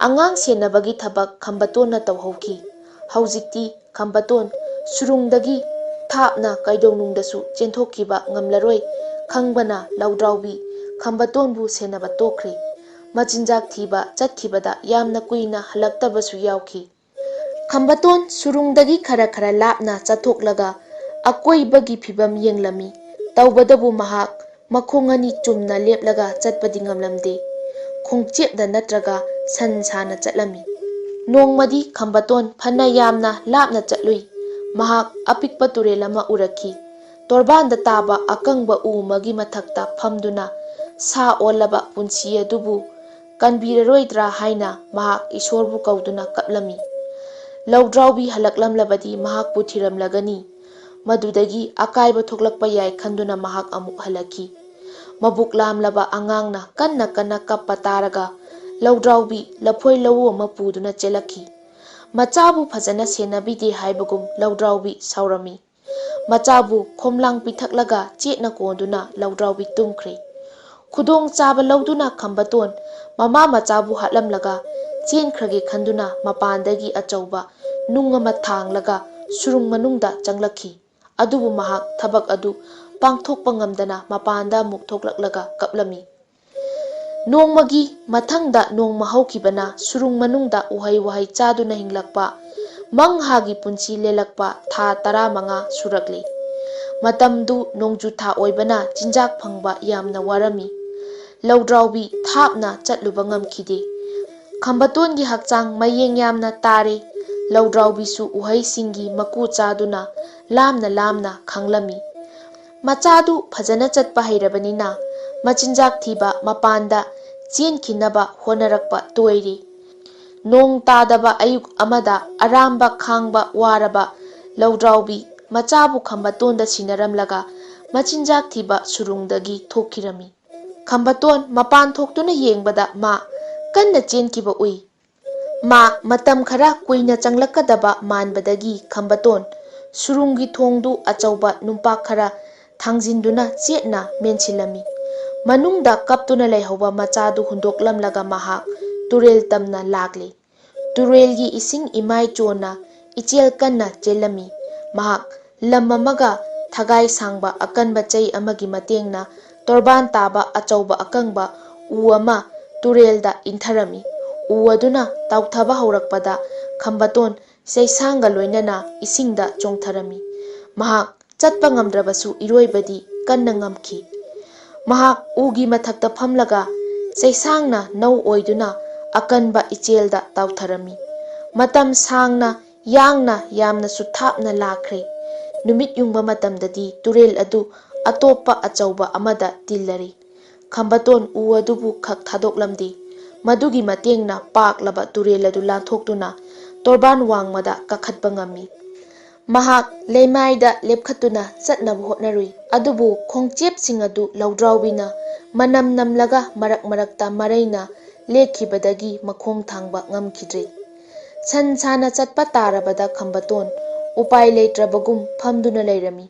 ꯑꯉꯥꯡ ꯁꯦꯟꯅꯕꯒꯤ ꯊꯕꯛ ꯈꯝꯕꯇꯣꯟꯅ ꯇꯧꯍꯧꯈꯤ꯫ ꯍꯧꯖꯤꯛꯇꯤ ꯈꯝꯕꯇꯣꯟ ꯁꯨꯔꯨꯡꯗꯒꯤ ꯊꯥꯞꯅ ꯀꯩꯗꯧꯅꯨꯡꯗꯁꯨ ꯆꯦꯟꯊꯣꯛꯈꯤꯕ ꯉꯝꯂꯔꯣꯏ ꯈꯪꯕꯅ ꯂꯧꯗ꯭ꯔꯥꯎꯕꯤ ꯈꯝꯕꯇꯣꯟꯕꯨ ꯁꯦꯟꯅꯕ ꯇꯣꯛꯈ꯭ꯔꯦ꯫ ꯃꯆꯤꯟꯖꯥꯛ ꯊꯤꯕ ꯆꯠꯈꯤꯕꯗ ꯌꯥꯝꯅ ꯀꯨꯏꯅ ꯍꯜꯂꯛꯇꯕꯁꯨ ꯌꯥꯎꯈꯤ꯫ ꯈꯝꯕꯇꯣꯟ ꯁꯨꯔꯨꯡꯗꯒꯤ ꯈꯔ ꯈꯔ ꯂꯥꯞꯅ ꯆꯠꯊꯣꯛꯂꯒ ꯑꯀꯣꯏꯕꯒꯤ ꯐꯤꯕꯝ ꯌꯦꯡꯂꯝꯃꯤ꯫ ꯇꯧꯕꯇꯕꯨ ꯃꯍꯥꯛ ꯃꯈꯣꯡ ꯑꯅꯤ ꯆꯨꯝꯅ ꯂꯦꯞꯂꯒ ꯆꯠꯄꯗꯤ ꯉꯝꯂꯝꯗꯦ꯫ ꯈꯣꯡꯆꯦꯞꯅ ꯅꯠꯇ꯭ꯔꯒ ꯁꯟ ꯁꯥꯅ ꯆꯠꯂꯝꯃꯤ꯫ ꯅꯣꯡꯃꯗꯤ ꯈꯝꯕꯇꯣꯟ ꯐꯅ ꯌꯥꯝꯅ ꯂꯥꯞꯅ ꯆꯠꯂꯨꯏ꯫ ꯃꯍꯥꯛ ꯑꯄꯤꯛꯄ ꯇꯨꯔꯦꯜ ꯑꯃ ꯎꯔꯛꯈꯤ꯫ ꯇꯣꯔꯕꯥꯟꯗ ꯇꯥꯕ ꯑꯀꯪꯕ ꯎ ꯑꯃꯒꯤ ꯃꯊꯛꯇ ꯐꯝꯗꯨꯅ ꯁꯥ ꯑꯣꯜꯂꯕ ꯄꯨꯟꯁꯤ ꯑꯗꯨꯕꯨ ꯀꯟꯕꯤꯔꯔꯣꯏꯗ꯭ꯔꯥ ꯍꯥꯏꯅ ꯃꯍꯥꯛ ꯏꯁꯣꯔꯕꯨ ꯀꯧꯗꯨꯅ ꯀꯞꯂꯝꯃꯤ꯫ ꯂꯧꯗ꯭ꯔꯥꯎꯕꯤ ꯍꯜꯂꯛꯂꯝꯂꯕꯗꯤ ꯃꯍꯥꯛꯄꯨ ꯊꯤꯔꯝꯂꯒꯅꯤ꯫ ꯃꯗꯨꯗꯒꯤ ꯑꯀꯥꯏꯕ ꯊꯣꯛꯂꯛꯄ ꯌꯥꯏ ꯈꯟꯗꯨꯅ ꯃꯍꯥꯛ ꯑꯃꯨꯛ ꯍꯜꯂꯛꯈꯤ꯫ ꯃꯕꯨꯛ ꯂꯥꯝꯂꯕ ꯑꯉꯥꯡꯅ ꯀꯟꯅ ꯀꯟꯅ ꯀꯞꯄ ꯇꯥꯔꯒ ꯂꯧꯗ꯭ꯔꯥꯎꯕꯤ ꯂꯐꯣꯏ ꯂꯧꯎ ꯑꯃ ꯄꯨꯗꯨꯅ ꯆꯦꯜꯂꯛꯈꯤ꯫ ꯃꯆꯥꯕꯨ ꯐꯖꯅ ꯁꯦꯟꯅꯕꯤꯗꯦ ꯍꯥꯏꯕꯒꯨꯝ ꯂꯧꯗ꯭ꯔꯥꯎꯕꯤ ꯁꯥꯎꯔꯝꯃꯤ꯫ ꯃꯆꯥꯕꯨ ꯈꯣꯝꯂꯥꯡ ꯄꯤꯊꯛꯂꯒ ꯆꯦꯠꯅ ꯀꯣꯟꯗꯨꯅ ꯂꯧꯗ꯭ꯔꯥꯎꯕꯤ ꯇꯨꯝꯈ꯭ꯔꯦ꯫ ꯈꯨꯗꯣꯡ ꯆꯥꯕ ꯂꯧꯗꯨꯅ ꯈꯝꯕꯇꯣꯟ ꯃꯃꯥ ꯃꯆꯥꯕꯨ ꯍꯥꯠꯂꯝꯂꯒ ꯆꯦꯟꯈ꯭ꯔꯒꯦ ꯈꯟꯗꯨꯅ ꯃꯄꯥꯟꯗꯒꯤ ꯑꯆꯧꯕ ꯅꯨꯡ ꯑꯃ ꯊꯥꯡꯂꯒ ꯁꯨꯔꯨꯡ ꯃꯅꯨꯡꯗ ꯆꯪꯂꯛꯈꯤ꯫ ꯑꯗꯨꯕꯨ ꯃꯍꯥꯛ ꯊꯕꯛ ꯑꯗꯨ ꯄꯥꯡꯊꯣꯛꯄ ꯉꯝꯗꯅ ꯃꯄꯥꯟꯗ ꯑꯃꯨꯛ ꯊꯣꯛꯂꯛꯂꯒ ꯀꯞꯂꯝꯃꯤ꯫ ꯅꯣꯡꯃꯒꯤ ꯃꯊꯪꯗ ꯅꯣꯡꯃ ꯍꯧꯈꯤꯕꯅ ꯁꯨꯔꯨꯡ ꯃꯅꯨꯡꯗ ꯎꯍꯩ ꯋꯥꯍꯩ ꯆꯥꯗꯨꯅ ꯍꯤꯡꯂꯛꯄ ꯃꯪꯍꯥꯒꯤ ꯄꯨꯟꯁꯤ ꯂꯦꯜꯂꯛꯄ ꯊꯥ ꯇꯔꯥꯃꯉꯥ ꯁꯨꯔꯛꯂꯤ꯫ ꯃꯇꯝꯗꯨ ꯅꯣꯡꯖꯨ ꯊꯥ ꯑꯣꯏꯕꯅ ꯆꯤꯟꯖꯥꯛ ꯐꯪꯕ ꯌꯥꯝꯅ ꯋꯥꯔꯝꯃꯤ꯫ ꯂꯧꯗ꯭ꯔꯥꯎꯕꯤ ꯊꯥꯞꯅ ꯆꯠꯂꯨꯕ ꯉꯝꯈꯤꯗꯦ꯫ ꯈꯝꯕꯇꯣꯟꯒꯤ ꯍꯛꯆꯥꯡ ꯃꯌꯦꯡ ꯌꯥꯝꯅ ꯇꯥꯔꯦ꯫ ꯂꯧꯗ꯭ꯔꯥꯎꯕꯤꯁꯨ ꯎꯍꯩꯁꯤꯡꯒꯤ ꯃꯀꯨ ꯆꯥꯗꯨꯅ ꯂꯥꯝꯅ ꯂꯥꯝꯅ ꯈꯥꯡꯂꯝꯃꯤ꯫ ꯃꯆꯥꯗꯨ ꯐꯖꯅ ꯆꯠꯄ ꯍꯩꯔꯕꯅꯤꯅ ꯃꯆꯤꯟꯖꯥꯛ ꯊꯤꯕ ꯃꯄꯥꯟꯗ ꯆꯦꯟꯈꯤꯅꯕ ꯍꯣꯠꯅꯔꯛꯄ ꯇꯣꯏꯔꯤ꯫ ꯅꯣꯡ ꯇꯥꯗꯕ ꯑꯌꯨꯛ ꯑꯃꯗ ꯑꯔꯥꯝꯕ ꯈꯥꯡꯕ ꯋꯥꯔꯕ ꯂꯧꯗ꯭ꯔꯥꯎꯕꯤ ꯃꯆꯥꯕꯨ ꯈꯝꯕꯇꯣꯟꯗ ꯁꯤꯟꯅꯔꯝꯂꯒ ꯃꯆꯤꯟꯖꯥꯛ ꯊꯤꯕ ꯁꯨꯔꯨꯡꯗꯒꯤ ꯊꯣꯛꯈꯤꯔꯝꯃꯤ꯫ ꯈꯝꯕꯇꯣꯟ ꯃꯄꯥꯟ ꯊꯣꯛꯇꯨꯅ ꯌꯦꯡꯕꯗ ꯃꯥ ꯀꯟꯅ ꯆꯦꯟꯈꯤꯕ ꯎꯏ꯫ ꯃꯥ ꯃꯇꯝ ꯈꯔ ꯀꯨꯏꯅ ꯆꯪꯂꯛꯀꯗꯕ ꯃꯥꯟꯕꯗꯒꯤ ꯈꯝꯕꯇꯣꯟ ꯁꯨꯔꯨꯡꯒꯤ ꯊꯣꯡꯗꯨ ꯑꯆꯧꯕ ꯅꯨꯡꯄꯥꯛ ꯈꯔ ꯊꯥꯡꯖꯤꯟꯗꯨꯅ ꯆꯦꯠꯅ ꯃꯦꯟꯁꯤꯜꯂꯝꯃꯤ꯫ ꯃꯅꯨꯡꯗ ꯀꯞꯇꯨꯅ ꯂꯩꯍꯧꯕ ꯃꯆꯥꯗꯨ ꯍꯨꯟꯗꯣꯛꯂꯝꯂꯒ ꯃꯍꯥꯛ ꯇꯨꯔꯦꯜ ꯇꯝꯅ ꯂꯥꯛꯂꯤ꯫ ꯇꯨꯔꯦꯜꯒꯤ ꯏꯁꯤꯡ ꯏꯃꯥꯏ ꯆꯣꯟꯅ ꯏꯆꯦꯜ ꯀꯟꯅ ꯆꯦꯜꯂꯝꯃꯤ꯫ ꯃꯍꯥꯛ ꯂꯝ ꯑꯃꯒ ꯊꯒꯥꯏ ꯁꯥꯡꯕ ꯑꯀꯟꯕ ꯆꯩ ꯑꯃꯒꯤ ꯃꯇꯦꯡꯅ ꯇꯣꯔꯕꯥꯟ ꯇꯥꯕ ꯑꯆꯧꯕ ꯑꯀꯪꯕ ꯎ ꯑꯃ ꯇꯨꯔꯦꯜꯗ ꯏꯟꯊꯔꯝꯃꯤ꯫ ꯎ ꯑꯗꯨꯅ ꯇꯥꯎꯊꯕ ꯍꯧꯔꯛꯄꯗ ꯈꯝꯕꯇꯣꯟ ꯆꯩꯁꯥꯡꯒ ꯂꯣꯏꯅꯅ ꯏꯁꯤꯡꯗ ꯆꯣꯡꯊꯔꯝꯃꯤ꯫ ꯃꯍꯥꯛ ꯆꯠꯄ ꯉꯝꯗ꯭ꯔꯕꯁꯨ ꯏꯔꯣꯏꯕꯗꯤ ꯀꯟꯅ ꯉꯝꯈꯤ꯫ ꯃꯍꯥꯛ ꯎꯒꯤ ꯃꯊꯛꯇ ꯐꯝꯂꯒ ꯆꯩꯁꯥꯡꯅ ꯅꯧ ꯑꯣꯏꯗꯨꯅ ꯑꯀꯟꯕ ꯏꯆꯦꯜꯗ ꯇꯥꯎꯊꯔꯝꯃꯤ꯫ ꯃꯇꯝ ꯁꯥꯡꯅ ꯌꯥꯡꯅ ꯌꯥꯝꯅꯁꯨ ꯊꯥꯞꯅ ꯂꯥꯛꯈ꯭ꯔꯦ꯫ ꯅꯨꯃꯤꯠ ꯌꯨꯡꯕ ꯃꯇꯝꯗꯗꯤ ꯇꯨꯔꯦꯜ ꯑꯗꯨ ꯑꯇꯣꯞꯄ ꯑꯆꯧꯕ ꯑꯃꯗ ꯇꯤꯜꯂꯔꯤ꯫ ꯈꯝꯕꯇꯣꯟ ꯎ ꯑꯗꯨꯕꯨ ꯈꯛ ꯊꯥꯗꯣꯛꯂꯝꯗꯦ꯫ ꯃꯗꯨꯒꯤ ꯃꯇꯦꯡꯅ ꯄꯥꯛꯂꯕ ꯇꯨꯔꯦꯜ ꯑꯗꯨ ꯂꯥꯟꯊꯣꯛꯇꯨꯅ ꯇꯣꯔꯕꯥꯟ ꯋꯥꯡꯃꯗ ꯀꯥꯈꯠꯄ ꯉꯝꯃꯤ꯫ ꯃꯍꯥꯛ ꯂꯩꯃꯥꯏꯗ ꯂꯦꯞꯈꯠꯇꯨꯅ ꯆꯠꯅꯕ ꯍꯣꯠꯅꯔꯨꯏ, ꯑꯗꯨꯕꯨ ꯈꯣꯡꯆꯦꯞꯁꯤꯡ ꯑꯗꯨ ꯂꯧꯗ꯭ꯔꯥꯎꯕꯤꯅ ꯃꯅꯝ ꯅꯝꯂꯒ ꯃꯔꯛ ꯃꯔꯛꯇ ꯃꯔꯩꯅ ꯂꯦꯛꯈꯤꯕꯗꯒꯤ ꯃꯈꯣꯡ ꯊꯥꯡꯕ ꯉꯝꯈꯤꯗ꯭ꯔꯦ꯫ ꯁꯟ ꯁꯥꯅ ꯆꯠꯄ ꯇꯥꯔꯕꯗ ꯈꯝꯕꯇꯣꯟ ꯎꯄꯥꯏ ꯂꯩꯇ꯭ꯔꯕꯒꯨꯝ ꯐꯝꯗꯨꯅ ꯂꯩꯔꯝꯃꯤ꯫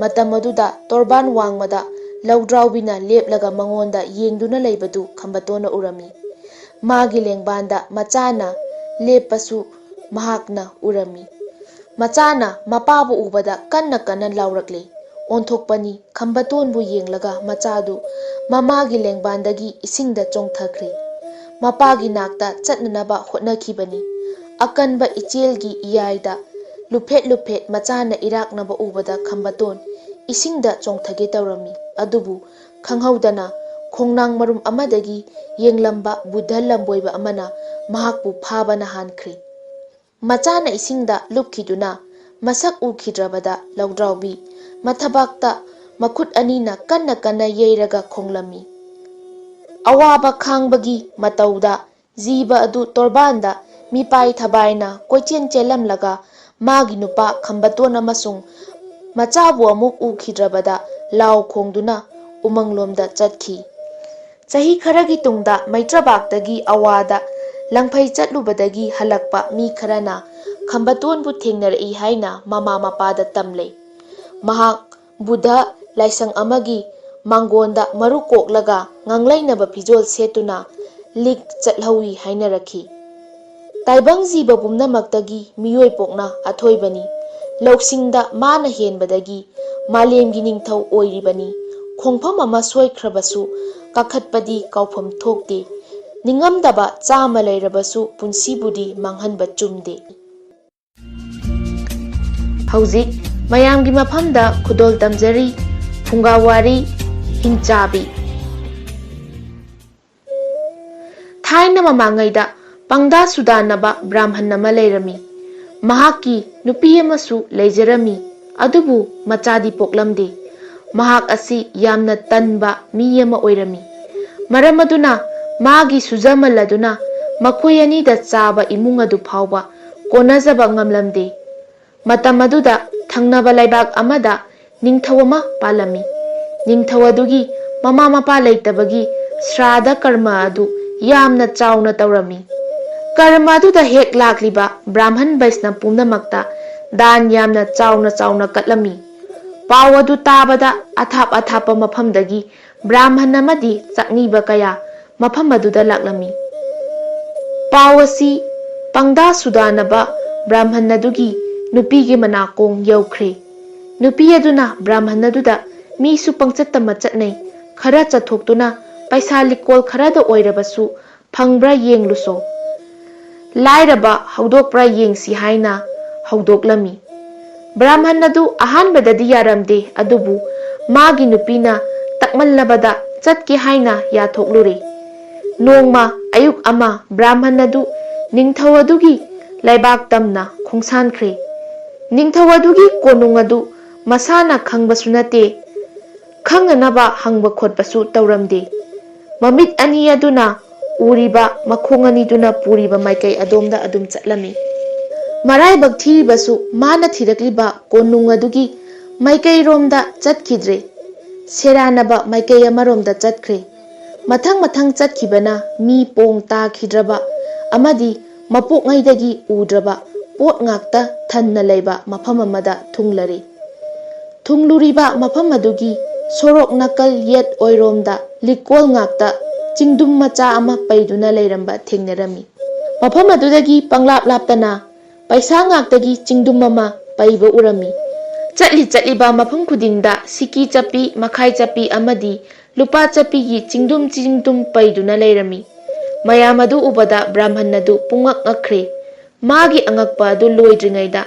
ꯃꯇꯝ ꯑꯗꯨꯗ ꯇꯣꯔꯕꯥꯟ ꯋꯥꯡꯃꯗ ꯂꯧꯗ꯭ꯔꯥꯎꯕꯤꯅ ꯂꯦꯞꯂꯒ ꯃꯉꯣꯟꯗ ꯌꯦꯡꯗꯨꯅ ꯂꯩꯕꯗꯨ ꯈꯝꯕꯇꯣꯟꯅ ꯎꯔꯝꯃꯤ꯫ ꯃꯥꯒꯤ ꯂꯦꯡꯕꯥꯟꯗ ꯃꯆꯥꯅ ꯂꯦꯞꯄꯁꯨ ꯃꯍꯥꯛꯅ ꯎꯔꯝꯃꯤ꯫ ꯃꯆꯥꯅ ꯃꯄꯥꯕꯨ ꯎꯕꯗ ꯀꯟꯅ ꯀꯟꯅ ꯂꯥꯎꯔꯛꯂꯦ꯫ ꯑꯣꯟꯊꯣꯛꯄꯅꯤ, ꯈꯝꯕꯇꯣꯟꯕꯨ ꯌꯦꯡꯂꯒ ꯃꯆꯥꯗꯨ ꯃꯃꯥꯒꯤ ꯂꯦꯡꯕꯥꯟꯗꯒꯤ ꯏꯁꯤꯡꯗ ꯆꯣꯡꯊꯈ꯭ꯔꯦ꯫ ꯃꯄꯥꯒꯤ ꯅꯥꯛꯇ ꯆꯠꯅꯅꯕ ꯍꯣꯠꯅꯈꯤꯕꯅꯤ꯫ ꯑꯀꯟꯕ ꯏꯆꯦꯜꯒꯤ ꯏꯌꯥꯏꯗ ꯂꯨꯐꯦꯠ ꯂꯨꯐꯦꯠ ꯃꯆꯥꯅ ꯏꯔꯥꯛꯅꯕ ꯎꯕꯗ ꯈꯝꯕꯇꯣꯟ ꯏꯁꯤꯡꯗ ꯆꯣꯡꯊꯒꯦ ꯇꯧꯔꯝꯃꯤ꯫ ꯑꯗꯨꯕꯨ ꯈꯪꯍꯧꯗꯅ ꯈꯣꯡꯅꯥꯡ ꯃꯔꯨꯝ ꯑꯃꯗꯒꯤ ꯌꯦꯡꯂꯝꯕ ꯕꯨꯙ ꯂꯝꯕꯣꯏꯕ ꯑꯃꯅ ꯃꯍꯥꯛꯄꯨ ꯐꯥꯕꯅ ꯍꯥꯟꯈ꯭ꯔꯤ꯫ ꯃꯆꯥꯅ ꯏꯁꯤꯡꯗ ꯂꯨꯞꯈꯤꯗꯨꯅ ꯃꯁꯛ ꯎꯈꯤꯗ꯭ꯔꯕꯗ ꯂꯧꯗ꯭ꯔꯥꯎꯕꯤ ꯃꯊꯕꯥꯛꯇ ꯃꯈꯨꯠ ꯑꯅꯤꯅ ꯀꯟꯅ ꯀꯟꯅ ꯌꯩꯔꯒ ꯈꯣꯡꯂꯝꯃꯤ꯫ ꯑꯋꯥꯕ ꯈꯥꯡꯕꯒꯤ ꯃꯇꯧꯗ ꯖꯤꯕ ꯑꯗꯨ ꯇꯣꯔꯕꯥꯟꯗ ꯃꯤꯄꯥꯏ ꯊꯕꯥꯏꯅ ꯀꯣꯏꯆꯦꯟ ꯆꯦꯜꯂꯝꯂꯒ ꯃꯥꯒꯤ ꯅꯨꯄꯥ ꯈꯝꯕꯇꯣꯟ ꯑꯃꯁꯨꯡ ꯃꯆꯥꯕꯨ ꯑꯃꯨꯛ ꯎꯈꯤꯗ꯭ꯔꯕꯗ ꯂꯥꯎ ꯈꯣꯡꯗꯨꯅ ꯎꯃꯪꯂꯣꯝꯗ ꯆꯠꯈꯤ꯫ ꯆꯍꯤ ꯈꯔꯒꯤ ꯇꯨꯡꯗ ꯃꯩꯇ꯭ꯔꯕꯥꯛꯇꯒꯤ ꯑꯋꯥꯗ ꯂꯪꯐꯩ ꯆꯠꯂꯨꯕꯗꯒꯤ ꯍꯜꯂꯛꯄ ꯃꯤ ꯈꯔꯅ ꯈꯝꯕꯇꯣꯟꯕꯨ ꯊꯦꯡꯅꯔꯛꯏ ꯍꯥꯏꯅ ꯃꯃꯥ ꯃꯄꯥꯗ ꯇꯝꯂꯦ꯫ ꯃꯍꯥꯛ ꯕꯨꯙ ꯂꯥꯏꯁꯪ ꯑꯃꯒꯤ ꯃꯥꯡꯒꯣꯟꯗ ꯃꯔꯨ ꯀꯣꯛꯂꯒ ꯉꯥꯡꯂꯩꯅꯕ ꯐꯤꯖꯣꯜ ꯁꯦꯠꯇꯨꯅ ꯂꯤꯛ ꯆꯠꯍꯧꯏ ꯍꯥꯏꯅꯔꯛꯈꯤ꯫ ꯇꯥꯏꯕꯪ ꯖꯤꯕ ꯄꯨꯝꯅꯃꯛꯇꯒꯤ ꯃꯤꯑꯣꯏ ꯄꯣꯛꯅ ꯑꯊꯣꯏꯕꯅꯤ꯫ ꯂꯧꯁꯤꯡꯗ ꯃꯥꯅ ꯍꯦꯟꯕꯗꯒꯤ ꯃꯥꯂꯦꯝꯒꯤ ꯅꯤꯡꯊꯧ ꯑꯣꯏꯔꯤꯕꯅꯤ꯫ ꯈꯣꯡꯐꯝ ꯑꯃ ꯁꯣꯏꯈ꯭ꯔꯕꯁꯨ ꯀꯥꯈꯠꯄꯗꯤ ꯀꯥꯎꯐꯝ ꯊꯣꯛꯇꯦ꯫ ꯅꯤꯡꯉꯝꯗꯕ ꯆꯥꯝꯃ ꯂꯩꯔꯕꯁꯨ ꯄꯨꯟꯁꯤꯕꯨꯗꯤ ꯃꯥꯡꯍꯟꯕ ꯆꯨꯝꯗꯦ꯫ ꯍꯧꯖꯤꯛ ꯃꯌꯥꯝꯒꯤ ꯃꯐꯝꯗ ꯈꯨꯗꯣꯜ ꯇꯝꯖꯔꯤ꯫ ꯐꯨꯡꯒꯥꯋꯥꯔꯤ ꯍꯤꯡꯆꯥꯕꯤ꯫ ꯊꯥꯏꯅ ꯃꯃꯥꯡꯉꯩꯗ ꯄꯪꯗꯥ ꯁꯨꯗꯥꯅꯕ ꯕ꯭ꯔꯥꯝꯍꯟ ꯑꯃ ꯂꯩꯔꯝꯃꯤ꯫ ꯃꯍꯥꯛꯀꯤ ꯅꯨꯄꯤ ꯑꯃꯁꯨ ꯂꯩꯖꯔꯝꯃꯤ, ꯑꯗꯨꯕꯨ ꯃꯆꯥꯗꯤ ꯄꯣꯛꯂꯝꯗꯦ꯫ ꯃꯍꯥꯛ ꯑꯁꯤ ꯌꯥꯝꯅ ꯇꯟꯕ ꯃꯤ ꯑꯃ ꯑꯣꯏꯔꯝꯃꯤ꯫ ꯃꯔꯝ ꯑꯗꯨꯅ ꯃꯥꯒꯤ ꯁꯨꯖꯃꯜ ꯑꯗꯨꯅ ꯃꯈꯣꯏ ꯑꯅꯤꯗ ꯆꯥꯕ ꯏꯃꯨꯡ ꯑꯗꯨ ꯐꯥꯎꯕ ꯀꯣꯟꯅꯖꯕ ꯉꯝꯂꯝꯗꯦ꯫ ꯃꯇꯝ ꯑꯗꯨꯗ ꯊꯪꯅꯕ ꯂꯩꯕꯥꯛ ꯑꯃꯗ ꯅꯤꯡꯊꯧ ꯑꯃ ꯄꯥꯜꯂꯝꯃꯤ꯫ ꯅꯤꯡꯊꯧ ꯑꯗꯨꯒꯤ ꯃꯃꯥ ꯃꯄꯥ ꯂꯩꯇꯕꯒꯤ ꯁ꯭ꯔꯥꯗ ꯀꯔꯃ ꯑꯗꯨ ꯌꯥꯝꯅ ꯆꯥꯎꯅ ꯇꯧꯔꯝꯃꯤ꯫ ꯀꯔꯃ ꯑꯗꯨꯗ ꯍꯦꯛ ꯂꯥꯛꯂꯤꯕ ꯕ꯭ꯔꯥꯍꯃꯟ ꯕꯩꯁꯅꯕ ꯄꯨꯝꯅꯃꯛꯇ ꯗꯥꯟ ꯌꯥꯝꯅ ꯆꯥꯎꯅ ꯆꯥꯎꯅ ꯀꯠꯂꯝꯃꯤ꯫ ꯄꯥꯎ ꯑꯗꯨ ꯇꯥꯕꯗ ꯑꯊꯥꯞ ꯑꯊꯥꯞꯄ ꯃꯐꯝꯗꯒꯤ ꯕ꯭ꯔꯥꯍꯃꯟ ꯑꯃꯗꯤ ꯆꯥꯛꯅꯤꯕ ꯀꯌꯥ ꯃꯐꯝ ꯑꯗꯨꯗ ꯂꯥꯛꯂꯝꯃꯤ꯫ ꯄꯥꯎ ꯑꯁꯤ ꯄꯪꯗꯥ ꯁꯨꯗꯥꯅꯕ ꯕ꯭ꯔꯥꯍꯃꯟ ꯑꯗꯨꯒꯤ ꯅꯨꯄꯤꯒꯤ ꯃꯅꯥꯀꯣꯡ ꯌꯧꯈ꯭ꯔꯦ꯫ ꯅꯨꯄꯤ ꯑꯗꯨꯅ ꯕ꯭ꯔꯥꯍꯃꯟ ꯑꯗꯨꯗ, "ꯃꯤꯁꯨ ꯄꯪꯆꯠꯇ ꯃꯆꯠꯅꯩ, ꯈꯔ ꯆꯠꯊꯣꯛꯇꯨꯅ ꯄꯩꯁꯥ ꯂꯤꯀꯣꯜ ꯈꯔꯗ ꯑꯣꯏꯔꯕꯁꯨ ꯐꯪꯕ꯭ꯔꯥ ꯌꯦꯡꯂꯨꯁꯣ꯫ ꯂꯥꯏꯔꯕ ꯍꯧꯗꯣꯛꯄ꯭ꯔꯥ ꯌꯦꯡꯁꯤ" ꯍꯥꯏꯅ ꯍꯧꯗꯣꯛꯂꯝꯃꯤ꯫ ꯕ꯭ꯔꯥꯍꯃꯟ ꯑꯗꯨ ꯑꯍꯥꯟꯕꯗꯗꯤ ꯌꯥꯔꯝꯗꯦ, ꯑꯗꯨꯕꯨ ꯃꯥꯒꯤ ꯅꯨꯄꯤꯅ ꯇꯛꯃꯜꯂꯕꯗ ꯆꯠꯀꯦ ꯍꯥꯏꯅ ꯌꯥꯊꯣꯛꯂꯨꯔꯦ꯫ ꯅꯣꯡꯃ ꯑꯌꯨꯛ ꯑꯃ ꯕ꯭ꯔꯥꯍꯃꯟ ꯑꯗꯨ ꯅꯤꯡꯊꯧ ꯑꯗꯨꯒꯤ ꯂꯩꯕꯥꯛ ꯇꯝꯅ ꯈꯣꯡꯁꯥꯟꯈ꯭ꯔꯦ꯫ ꯅꯤꯡꯊꯧ ꯑꯗꯨꯒꯤ ꯀꯣꯅꯨꯡ ꯑꯗꯨ ꯃꯁꯥꯅ ꯈꯪꯕꯁꯨ ꯅꯠꯇꯦ, ꯈꯪꯅꯅꯕ ꯍꯪꯕ ꯈꯣꯠꯄꯁꯨ ꯇꯧꯔꯝꯗꯦ꯫ ꯃꯃꯤꯠ ꯑꯅꯤ ꯑꯗꯨꯅ ꯎꯔꯤꯕ, ꯃꯈꯣꯡ ꯑꯅꯤꯗꯨꯅ ꯄꯨꯔꯤꯕ ꯃꯥꯏꯀꯩ ꯑꯗꯣꯝꯗ ꯑꯗꯨꯝ ꯆꯠꯂꯝꯃꯤ꯫ ꯃꯔꯥꯏꯕꯛ ꯊꯤꯔꯤꯕꯁꯨ ꯃꯥꯅ ꯊꯤꯔꯛꯂꯤꯕ ꯀꯣꯅꯨꯡ ꯑꯗꯨꯒꯤ ꯃꯥꯏꯀꯩꯔꯣꯝꯗ ꯆꯠꯈꯤꯗ꯭ꯔꯦ꯫ ꯁꯦꯔꯥꯟꯅꯕ ꯃꯥꯏꯀꯩ ꯑꯃꯔꯣꯝꯗ ꯆꯠꯈ꯭ꯔꯦ꯫ ꯃꯊꯪ ꯃꯊꯪ ꯆꯠꯈꯤꯕꯅ ꯃꯤ ꯄꯣꯡ ꯇꯥꯈꯤꯗ꯭ꯔꯕ ꯑꯃꯗꯤ ꯃꯄꯣꯛꯉꯩꯗꯒꯤ ꯎꯗ꯭ꯔꯕ ꯄꯣꯠ ꯉꯥꯛꯇ ꯊꯟꯅ ꯂꯩꯕ ꯃꯐꯝ ꯑꯃꯗ ꯊꯨꯡꯂꯔꯦ꯫ ꯊꯨꯡꯂꯨꯔꯤꯕ ꯃꯐꯝ ꯑꯗꯨꯒꯤ ꯁꯣꯔꯣꯛ ꯅꯥꯀꯜ ꯌꯦꯠ ꯑꯣꯏꯔꯣꯝꯗ ꯂꯤꯛꯀꯣꯜ ꯉꯥꯛꯇ ꯆꯤꯡꯗꯨꯝ ꯃꯆꯥ ꯑꯃ ꯄꯩꯗꯨꯅ ꯂꯩꯔꯝꯕ ꯊꯦꯡꯅꯔꯝꯃꯤ꯫ ꯃꯐꯝ ꯑꯗꯨꯗꯒꯤ ꯄꯪꯂꯥꯞ ꯂꯥꯞꯇꯅ ꯄꯩꯁꯥ ꯉꯥꯛꯇꯒꯤ ꯆꯤꯡꯗꯨꯝ ꯑꯃ ꯄꯩꯕ ꯎꯔꯝꯃꯤ꯫ ꯆꯠꯂꯤ ꯆꯠꯂꯤꯕ ꯃꯐꯝ ꯈꯨꯗꯤꯡꯗ ꯁꯤꯀꯤ ꯆꯠꯄꯤ, ꯃꯈꯥꯏ ꯆꯠꯄꯤ ꯑꯃꯗꯤ ꯂꯨꯄꯥ ꯆꯠꯄꯤꯒꯤ ꯆꯤꯡꯗꯨꯝ ꯆꯤꯡꯗꯨꯝ ꯄꯩꯗꯨꯅ ꯂꯩꯔꯝꯃꯤ꯫ ꯃꯌꯥꯝ ꯑꯗꯨ ꯎꯕꯗ ꯕ꯭ꯔꯥꯍꯃꯟ ꯑꯗꯨ ꯄꯨꯡꯉꯛ ꯉꯛꯈ꯭ꯔꯦ꯫ ꯃꯥꯒꯤ ꯑꯉꯛꯄ ꯑꯗꯨ ꯂꯣꯏꯗ꯭ꯔꯤꯉꯩꯗ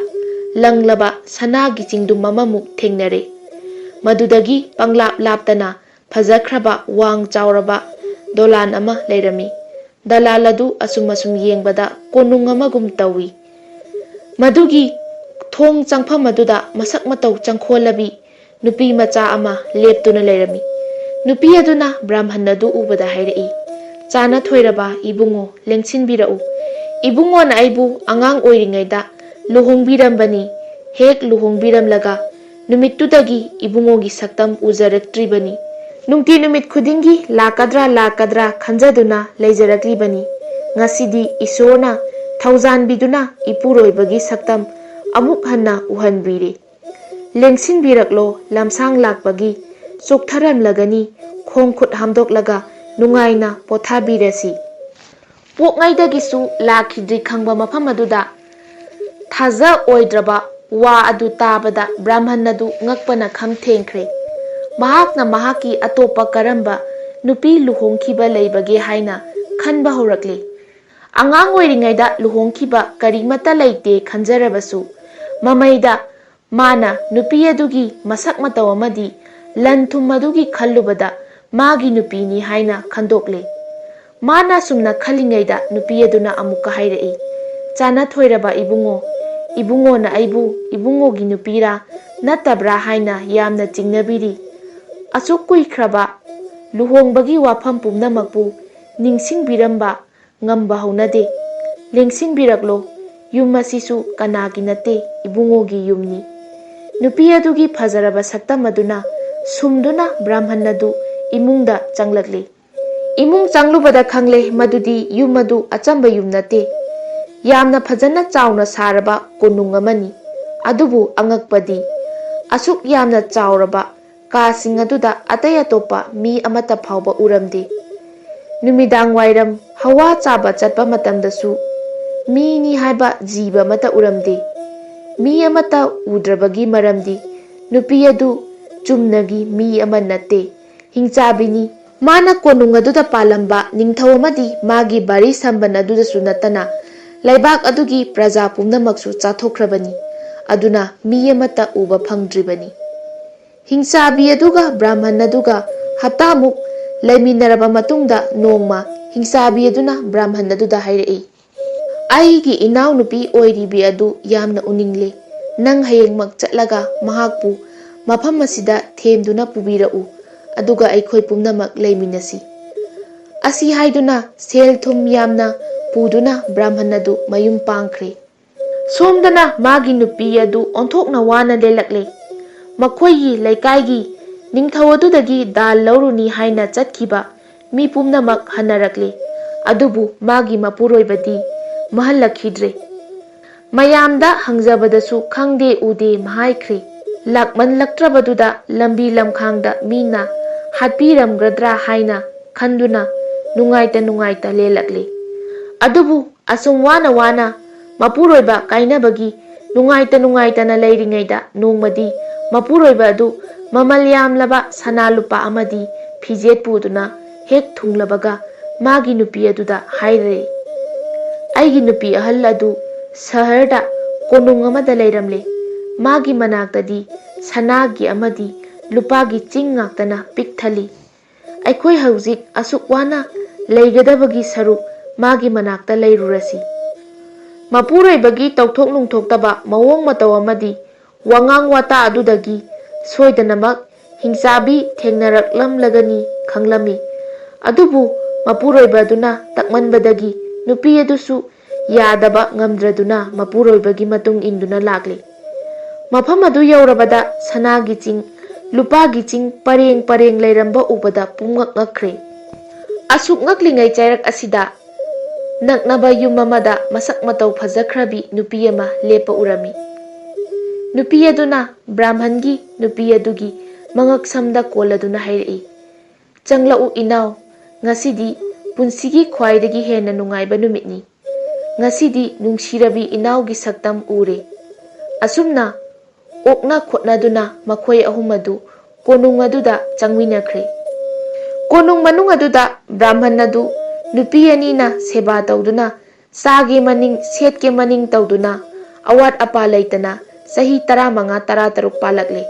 ꯂꯪꯂꯕ ꯁꯅꯥꯒꯤ ꯆꯤꯡꯗꯨꯝ ꯑꯃꯃꯨꯛ ꯊꯦꯡꯅꯔꯦ꯫ ꯃꯗꯨꯗꯒꯤ ꯄꯪꯂꯥꯞ ꯂꯥꯞꯇꯅ ꯐꯖꯈ꯭ꯔꯕ ꯋꯥꯡ ꯆꯥꯎꯔꯕ ꯗꯣꯂꯥꯟ ꯑꯃ ꯂꯩꯔꯝꯃꯤ꯫ ꯗꯂꯥꯜ ꯑꯗꯨ ꯑꯁꯨꯝ ꯑꯁꯨꯝ ꯌꯦꯡꯕꯗ ꯀꯣꯅꯨꯡ ꯑꯃꯒꯨꯝ ꯇꯧꯏ꯫ ꯃꯗꯨꯒꯤ ꯊꯣꯡ ꯆꯪꯐꯝ ꯑꯗꯨꯗ ꯃꯁꯛ ꯃꯇꯧ ꯆꯪꯈꯣꯜꯂꯕꯤ ꯅꯨꯄꯤ ꯃꯆꯥ ꯑꯃ ꯂꯦꯞꯇꯨꯅ ꯂꯩꯔꯝꯃꯤ꯫ ꯅꯨꯄꯤ ꯑꯗꯨꯅ ꯕ꯭ꯔꯥꯍꯃꯟ ꯑꯗꯨ ꯎꯕꯗ ꯍꯥꯏꯔꯛꯏ, "ꯆꯥꯅ ꯊꯣꯏꯔꯕ ꯏꯕꯨꯡꯉꯣ, ꯂꯦꯡꯁꯤꯟꯕꯤꯔꯛꯎ꯫ ꯏꯕꯨꯡꯉꯣꯅ ꯑꯩꯕꯨ ꯑꯉꯥꯡ ꯑꯣꯏꯔꯤꯉꯩꯗ ꯂꯨꯍꯣꯡꯕꯤꯔꯝꯕꯅꯤ꯫ ꯍꯦꯛ ꯂꯨꯍꯣꯡꯕꯤꯔꯝꯂꯒ ꯅꯨꯃꯤꯠꯇꯨꯗꯒꯤ ꯏꯕꯨꯡꯉꯣꯒꯤ ꯁꯛꯇꯝ ꯎꯖꯔꯛꯇ꯭ꯔꯤꯕꯅꯤ꯫ ꯅꯨꯡꯇꯤ ꯅꯨꯃꯤꯠ ꯈꯨꯗꯤꯡꯒꯤ ꯂꯥꯛꯀꯗ꯭ꯔꯥ ꯂꯥꯛꯀꯗ꯭ꯔꯥ ꯈꯟꯖꯗꯨꯅ ꯂꯩꯖꯔꯛꯂꯤꯕꯅꯤ꯫ ꯉꯁꯤꯗꯤ ꯏꯁꯣꯔꯅ ꯊꯧꯖꯥꯟꯕꯤꯗꯨꯅ ꯏꯄꯨꯔꯣꯏꯕꯒꯤ ꯁꯛꯇꯝ ꯑꯃꯨꯛ ꯍꯟꯅ ꯎꯍꯟꯕꯤꯔꯦ꯫ ꯂꯦꯡꯁꯤꯟꯕꯤꯔꯛꯂꯣ, ꯂꯝꯁꯥꯡ ꯂꯥꯛꯄꯒꯤ ꯆꯣꯛꯊꯔꯝꯂꯒꯅꯤ, ꯈꯣꯡ ꯈꯨꯠ ꯍꯥꯝꯗꯣꯛꯂꯒ ꯅꯨꯡꯉꯥꯏꯅ ꯄꯣꯊꯥꯕꯤꯔꯁꯤ꯫" ꯄꯣꯛꯉꯩꯗꯒꯤꯁꯨ ꯂꯥꯛꯈꯤꯗ꯭ꯔꯤ ꯈꯪꯕ ꯃꯐꯝ ꯑꯗꯨꯗ ꯊꯥꯖ ꯑꯣꯏꯗ꯭ꯔꯕ ꯋꯥ ꯑꯗꯨ ꯇꯥꯕꯗ ꯕ꯭ꯔꯥꯍꯃꯟ ꯑꯗꯨ ꯉꯛꯄꯅ ꯈꯝ ꯊꯦꯡꯈ꯭ꯔꯦ꯫ ꯃꯍꯥꯛꯅ ꯃꯍꯥꯛꯀꯤ ꯑꯇꯣꯞꯄ ꯀꯔꯝꯕ ꯅꯨꯄꯤ ꯂꯨꯍꯣꯡꯈꯤꯕ ꯂꯩꯕꯒꯦ ꯍꯥꯏꯅ ꯈꯟꯕ ꯍꯧꯔꯛꯂꯦ꯫ ꯑꯉꯥꯡ ꯑꯣꯏꯔꯤꯉꯩꯗ ꯂꯨꯍꯣꯡꯈꯤꯕ ꯀꯔꯤꯃꯠꯇ ꯂꯩꯇꯦ ꯈꯟꯖꯔꯕꯁꯨ, ꯃꯃꯩꯗ ꯃꯥꯅ ꯅꯨꯄꯤ ꯑꯗꯨꯒꯤ ꯃꯁꯛ ꯃꯇꯧ ꯑꯃꯗꯤ ꯂꯟ ꯊꯨꯝ ꯑꯗꯨꯒꯤ ꯈꯜꯂꯨꯕꯗ ꯃꯥꯒꯤ ꯅꯨꯄꯤꯅꯤ ꯍꯥꯏꯅ ꯈꯟꯗꯣꯛꯂꯦ꯫ ꯃꯥꯅ ꯑꯁꯨꯝꯅ ꯈꯜꯂꯤꯉꯩꯗ ꯅꯨꯄꯤ ꯑꯗꯨꯅ ꯑꯃꯨꯛꯀ ꯍꯥꯏꯔꯛꯏ, "ꯆꯥꯅ ꯊꯣꯏꯔꯕ ꯏꯕꯨꯡꯉꯣ, ꯏꯕꯨꯡꯉꯣꯅ ꯑꯩꯕꯨ ꯏꯕꯨꯡꯉꯣꯒꯤ ꯅꯨꯄꯤꯔꯥ ꯅꯠꯇꯕ꯭ꯔꯥ ꯍꯥꯏꯅ ꯌꯥꯝꯅ ꯆꯤꯡꯅꯕꯤꯔꯤ꯫ ꯑꯁꯨꯛ ꯀꯨꯏꯈ꯭ꯔꯕ ꯂꯨꯍꯣꯡꯕꯒꯤ ꯋꯥꯐꯝ ꯄꯨꯝꯅꯃꯛꯄꯨ ꯅꯤꯡꯁꯤꯡꯕꯤꯔꯝꯕ ꯉꯝꯕ ꯍꯧꯅꯗꯦ꯫ ꯂꯦꯡꯁꯤꯟꯕꯤꯔꯛꯂꯣ, ꯌꯨꯝ ꯑꯁꯤꯁꯨ ꯀꯅꯥꯒꯤ ꯅꯠꯇꯦ, ꯏꯕꯨꯡꯉꯣꯒꯤ ꯌꯨꯝꯅꯤ꯫" ꯅꯨꯄꯤ ꯑꯗꯨꯒꯤ ꯐꯖꯔꯕ ꯁꯛꯇꯝ ꯑꯗꯨꯅ ꯁꯨꯝꯗꯨꯅ ꯕ꯭ꯔꯥꯍꯃꯟ ꯑꯗꯨ ꯏꯃꯨꯡꯗ ꯆꯪꯂꯛꯂꯦ꯫ ꯏꯃꯨꯡ ꯆꯪꯂꯨꯕꯗ ꯈꯪꯂꯦ ꯃꯗꯨꯗꯤ ꯌꯨꯝ ꯑꯗꯨ ꯑꯆꯝꯕ ꯌꯨꯝ ꯅꯠꯇꯦ, ꯌꯥꯝꯅ ꯐꯖꯅ ꯆꯥꯎꯅ ꯁꯥꯔꯕ ꯀꯣꯅꯨꯡ ꯑꯃꯅꯤ꯫ ꯑꯗꯨꯕꯨ ꯑꯉꯛꯄꯗꯤ, ꯑꯁꯨꯛ ꯌꯥꯝꯅ ꯆꯥꯎꯔꯕ ꯀꯥꯁꯤꯡ ꯑꯗꯨꯗ ꯑꯇꯩ ꯑꯇꯣꯞꯄ ꯃꯤ ꯑꯃꯠꯇ ꯐꯥꯎꯕ ꯎꯔꯝꯗꯦ꯫ ꯅꯨꯃꯤꯗꯥꯡ ꯋꯥꯏꯔꯝ ꯍꯋꯥ ꯆꯥꯕ ꯆꯠꯄ ꯃꯇꯝꯗꯁꯨ ꯃꯤꯅꯤ ꯍꯥꯏꯕ ꯖꯤꯕ ꯑꯃꯠꯇ ꯎꯔꯝꯗꯦ꯫ ꯃꯤ ꯑꯃꯠꯇ ꯎꯗ꯭ꯔꯕꯒꯤ ꯃꯔꯝꯗꯤ ꯅꯨꯄꯤ ꯑꯗꯨ ꯆꯨꯝꯅꯒꯤ ꯃꯤ ꯑꯃ ꯅꯠꯇꯦ, ꯍꯤꯡꯆꯥꯕꯤꯅꯤ꯫ ꯃꯥꯅ ꯀꯣꯅꯨꯡ ꯑꯗꯨꯗ ꯄꯥꯜꯂꯝꯕ ꯅꯤꯡꯊꯧ ꯑꯃꯗꯤ ꯃꯥꯒꯤ ꯚꯥꯔꯤ ꯁꯝꯕꯟ ꯑꯗꯨꯗꯁꯨ ꯅꯠꯇꯅ ꯂꯩꯕꯥꯛ ꯑꯗꯨꯒꯤ ꯄ꯭ꯔꯖꯥ ꯄꯨꯝꯅꯃꯛꯁꯨ ꯆꯥꯊꯣꯛꯈ꯭ꯔꯕꯅꯤ꯫ ꯑꯗꯨꯅ ꯃꯤ ꯑꯃꯠꯇ ꯎꯕ ꯐꯪꯗ꯭ꯔꯤꯕꯅꯤ꯫ ꯍꯤꯡꯆꯥꯕꯤ ꯑꯗꯨꯒ ꯕ꯭ꯔꯥꯍꯃꯟ ꯑꯗꯨꯒ ꯍꯞꯇꯥꯃꯨꯛ ꯂꯩꯃꯤꯟꯅꯔꯕ ꯃꯇꯨꯡꯗ ꯅꯣꯡꯃ ꯍꯤꯡꯆꯥꯕꯤ ꯑꯗꯨꯅ ꯕ꯭ꯔꯥꯍꯃꯟ ꯑꯗꯨꯗ ꯍꯥꯏꯔꯛꯏ, "ꯑꯩꯒꯤ ꯏꯅꯥꯎꯅꯨꯄꯤ ꯑꯣꯏꯔꯤꯕꯤ ꯑꯗꯨ ꯌꯥꯝꯅ ꯎꯅꯤꯡꯂꯦ꯫ ꯅꯪ ꯍꯌꯦꯡꯃꯛ ꯆꯠꯂꯒ ꯃꯍꯥꯛꯄꯨ ꯃꯐꯝ ꯑꯁꯤꯗ ꯊꯦꯝꯗꯨꯅ ꯄꯨꯕꯤꯔꯛꯎ, ꯑꯗꯨꯒ ꯑꯩꯈꯣꯏ ꯄꯨꯝꯅꯃꯛ ꯂꯩꯃꯤꯟꯅꯁꯤ꯫" ꯑꯁꯤ ꯍꯥꯏꯗꯨꯅ ꯁꯦꯜ ꯊꯨꯝ ꯌꯥꯝꯅ ꯄꯨꯗꯨꯅ ꯕ꯭ꯔꯥꯍꯃꯟ ꯑꯗꯨ ꯃꯌꯨꯝ ꯄꯥꯡꯈ꯭ꯔꯦ꯫ ꯁꯣꯝꯗꯅ ꯃꯥꯒꯤ ꯅꯨꯄꯤ ꯑꯗꯨ ꯑꯣꯟꯊꯣꯛꯅ ꯋꯥꯅ ꯂꯦꯜꯂꯛꯂꯦ꯫ ꯃꯈꯣꯏꯒꯤ ꯂꯩꯀꯥꯏꯒꯤ ꯅꯤꯡꯊꯧ ꯑꯗꯨꯗꯒꯤ ꯗꯥꯜ ꯂꯧꯔꯨꯅꯤ ꯍꯥꯏꯅ ꯆꯠꯈꯤꯕ ꯃꯤ ꯄꯨꯝꯅꯃꯛ ꯍꯟꯅꯔꯛꯂꯦ, ꯑꯗꯨꯕꯨ ꯃꯥꯒꯤ ꯃꯄꯨꯔꯣꯏꯕꯗꯤ ꯃꯍꯜꯂꯛꯈꯤꯗ꯭ꯔꯦ꯫ ꯃꯌꯥꯝꯗ ꯍꯪꯖꯕꯗꯁꯨ ꯈꯪꯗꯦ ꯎꯗꯦ ꯃꯍꯥꯏꯈ꯭ꯔꯦ꯫ ꯂꯥꯛꯃꯟꯂꯛꯇ꯭ꯔꯕꯗꯨꯗ ꯂꯝꯕꯤ ꯂꯝꯈꯥꯡꯗ ꯃꯤꯅ ꯍꯥꯠꯄꯤꯔꯝꯒꯗ꯭ꯔꯥ ꯍꯥꯏꯅ ꯈꯟꯗꯨꯅ ꯅꯨꯡꯉꯥꯏꯇ ꯅꯨꯡꯉꯥꯏꯇ ꯂꯦꯜꯂꯛꯂꯦ꯫ ꯑꯗꯨꯕꯨ ꯑꯁꯨꯝ ꯋꯥꯅ ꯋꯥꯅ ꯃꯄꯨꯔꯣꯏꯕ ꯀꯥꯏꯅꯕꯒꯤ ꯅꯨꯡꯉꯥꯏꯇ ꯅꯨꯡꯉꯥꯏꯇꯅ ꯂꯩꯔꯤꯉꯩꯗ ꯅꯣꯡꯃꯗꯤ ꯃꯄꯨꯔꯣꯏꯕ ꯑꯗꯨ ꯃꯃꯜ ꯌꯥꯝꯂꯕ ꯁꯅꯥ ꯂꯨꯄꯥ ꯑꯃꯗꯤ ꯐꯤꯖꯦꯠ ꯄꯨꯗꯨꯅ ꯍꯦꯛ ꯊꯨꯡꯂꯕꯒ ꯃꯥꯒꯤ ꯅꯨꯄꯤ ꯑꯗꯨꯗ ꯍꯥꯏꯔꯦ, ꯑꯩꯒꯤ ꯅꯨꯄꯤ ꯑꯍꯜ ꯑꯗꯨ ꯁꯍꯔꯗ ꯀꯣꯅꯨꯡ ꯑꯃꯗ ꯂꯩꯔꯝꯂꯦ꯫ ꯃꯥꯒꯤ ꯃꯅꯥꯛꯇꯗꯤ ꯁꯅꯥꯒꯤ ꯑꯃꯗꯤ ꯂꯨꯄꯥꯒꯤ ꯆꯤꯡ ꯉꯥꯛꯇꯅ ꯄꯤꯛ ꯊꯜꯂꯤ꯫ ꯑꯩꯈꯣꯏ ꯍꯧꯖꯤꯛ ꯑꯁꯨꯛ ꯋꯥꯅ ꯂꯩꯒꯗꯕꯒꯤ ꯁꯔꯨꯛ ꯃꯥꯒꯤ ꯃꯅꯥꯛꯇ ꯂꯩꯔꯨꯔꯁꯤ꯫ ꯃꯄꯨꯔꯣꯏꯕꯒꯤ ꯇꯧꯊꯣꯛ ꯅꯨꯡꯊꯣꯛꯇꯕ ꯃꯑꯣꯡ ꯃꯇꯧ ꯑꯃꯗꯤ ꯋꯥꯉꯥꯡ ꯋꯥꯇꯥ ꯑꯗꯨꯗꯒꯤ ꯁꯣꯏꯗꯅꯃꯛ ꯍꯤꯡꯆꯥꯕꯤ ꯊꯦꯡꯅꯔꯛꯂꯝꯂꯒꯅꯤ ꯈꯪꯂꯝꯃꯤ꯫ ꯑꯗꯨꯕꯨ ꯃꯄꯨꯔꯣꯏꯕ ꯑꯗꯨꯅ ꯇꯛꯃꯟꯕꯗꯒꯤ ꯅꯨꯄꯤ ꯑꯗꯨꯁꯨ ꯌꯥꯗꯕ ꯉꯝꯗ꯭ꯔꯗꯨꯅ ꯃꯄꯨꯔꯣꯏꯕꯒꯤ ꯃꯇꯨꯡ ꯏꯟꯗꯨꯅ ꯂꯥꯛꯂꯤ꯫ ꯃꯐꯝ ꯑꯗꯨ ꯌꯧꯔꯕꯗ ꯁꯅꯥꯒꯤ ꯆꯤꯡ, ꯂꯨꯄꯥꯒꯤ ꯆꯤꯡ ꯄꯔꯦꯡ ꯄꯔꯦꯡ ꯂꯩꯔꯝꯕ ꯎꯕꯗ ꯄꯨꯝꯉꯛ ꯉꯛꯈ꯭ꯔꯦ꯫ ꯑꯁꯨꯛ ꯉꯛꯂꯤꯉꯩ ꯆꯩꯔꯛ ꯑꯁꯤꯗ ꯅꯛꯅꯕ ꯌꯨꯝ ꯑꯃꯗ ꯃꯁꯛ ꯃꯇꯧ ꯐꯖꯈ꯭ꯔꯕꯤ ꯅꯨꯄꯤ ꯑꯃ ꯂꯦꯞꯄ ꯎꯔꯝꯃꯤ꯫ ꯅꯨꯄꯤ ꯑꯗꯨꯅ ꯕ꯭ꯔꯥꯝꯍꯟꯒꯤ ꯅꯨꯄꯤ ꯑꯗꯨꯒꯤ ꯃꯉꯛ ꯁꯝꯗ ꯀꯣꯜꯂꯗꯨꯅ ꯍꯥꯏꯔꯛꯏ, "ꯆꯪꯂꯛꯎ ꯏꯅꯥꯎ, ꯉꯁꯤꯗꯤ ꯄꯨꯟꯁꯤꯒꯤ ꯈ꯭ꯋꯥꯏꯗꯒꯤ ꯍꯦꯟꯅ ꯅꯨꯡꯉꯥꯏꯕ ꯅꯨꯃꯤꯠꯅꯤ꯫ ꯉꯁꯤꯗꯤ ꯅꯨꯡꯁꯤꯔꯕꯤ ꯏꯅꯥꯎꯒꯤ ꯁꯛꯇꯝ ꯎꯔꯦ꯫" ꯑꯁꯨꯝꯅ ꯑꯣꯛꯅ ꯈꯣꯠꯅꯗꯨꯅ ꯃꯈꯣꯏ ꯑꯍꯨꯝ ꯑꯗꯨ ꯀꯣꯅꯨꯡ ꯑꯗꯨꯗ ꯆꯪꯃꯤꯟꯅꯈ꯭ꯔꯦ꯫ ꯀꯣꯅꯨꯡ ꯃꯅꯨꯡ ꯑꯗꯨꯗ ꯕ꯭ꯔꯥꯝꯍꯟ ꯑꯗꯨ ꯅꯨꯄꯤ ꯑꯅꯤꯅ ꯁꯦꯕꯥ ꯇꯧꯗꯨꯅ, ꯆꯥꯒꯦ ꯃꯅꯤꯡ ꯁꯦꯠꯀꯦ ꯃꯅꯤꯡ ꯇꯧꯗꯨꯅ, ꯑꯋꯥꯠ ꯑꯄꯥ ꯂꯩꯇꯅ ꯆꯍꯤ ꯇꯔꯥꯃꯉꯥ ꯇꯔꯥꯇꯔꯨꯛ ꯄꯥꯜꯂꯛꯂꯦ꯫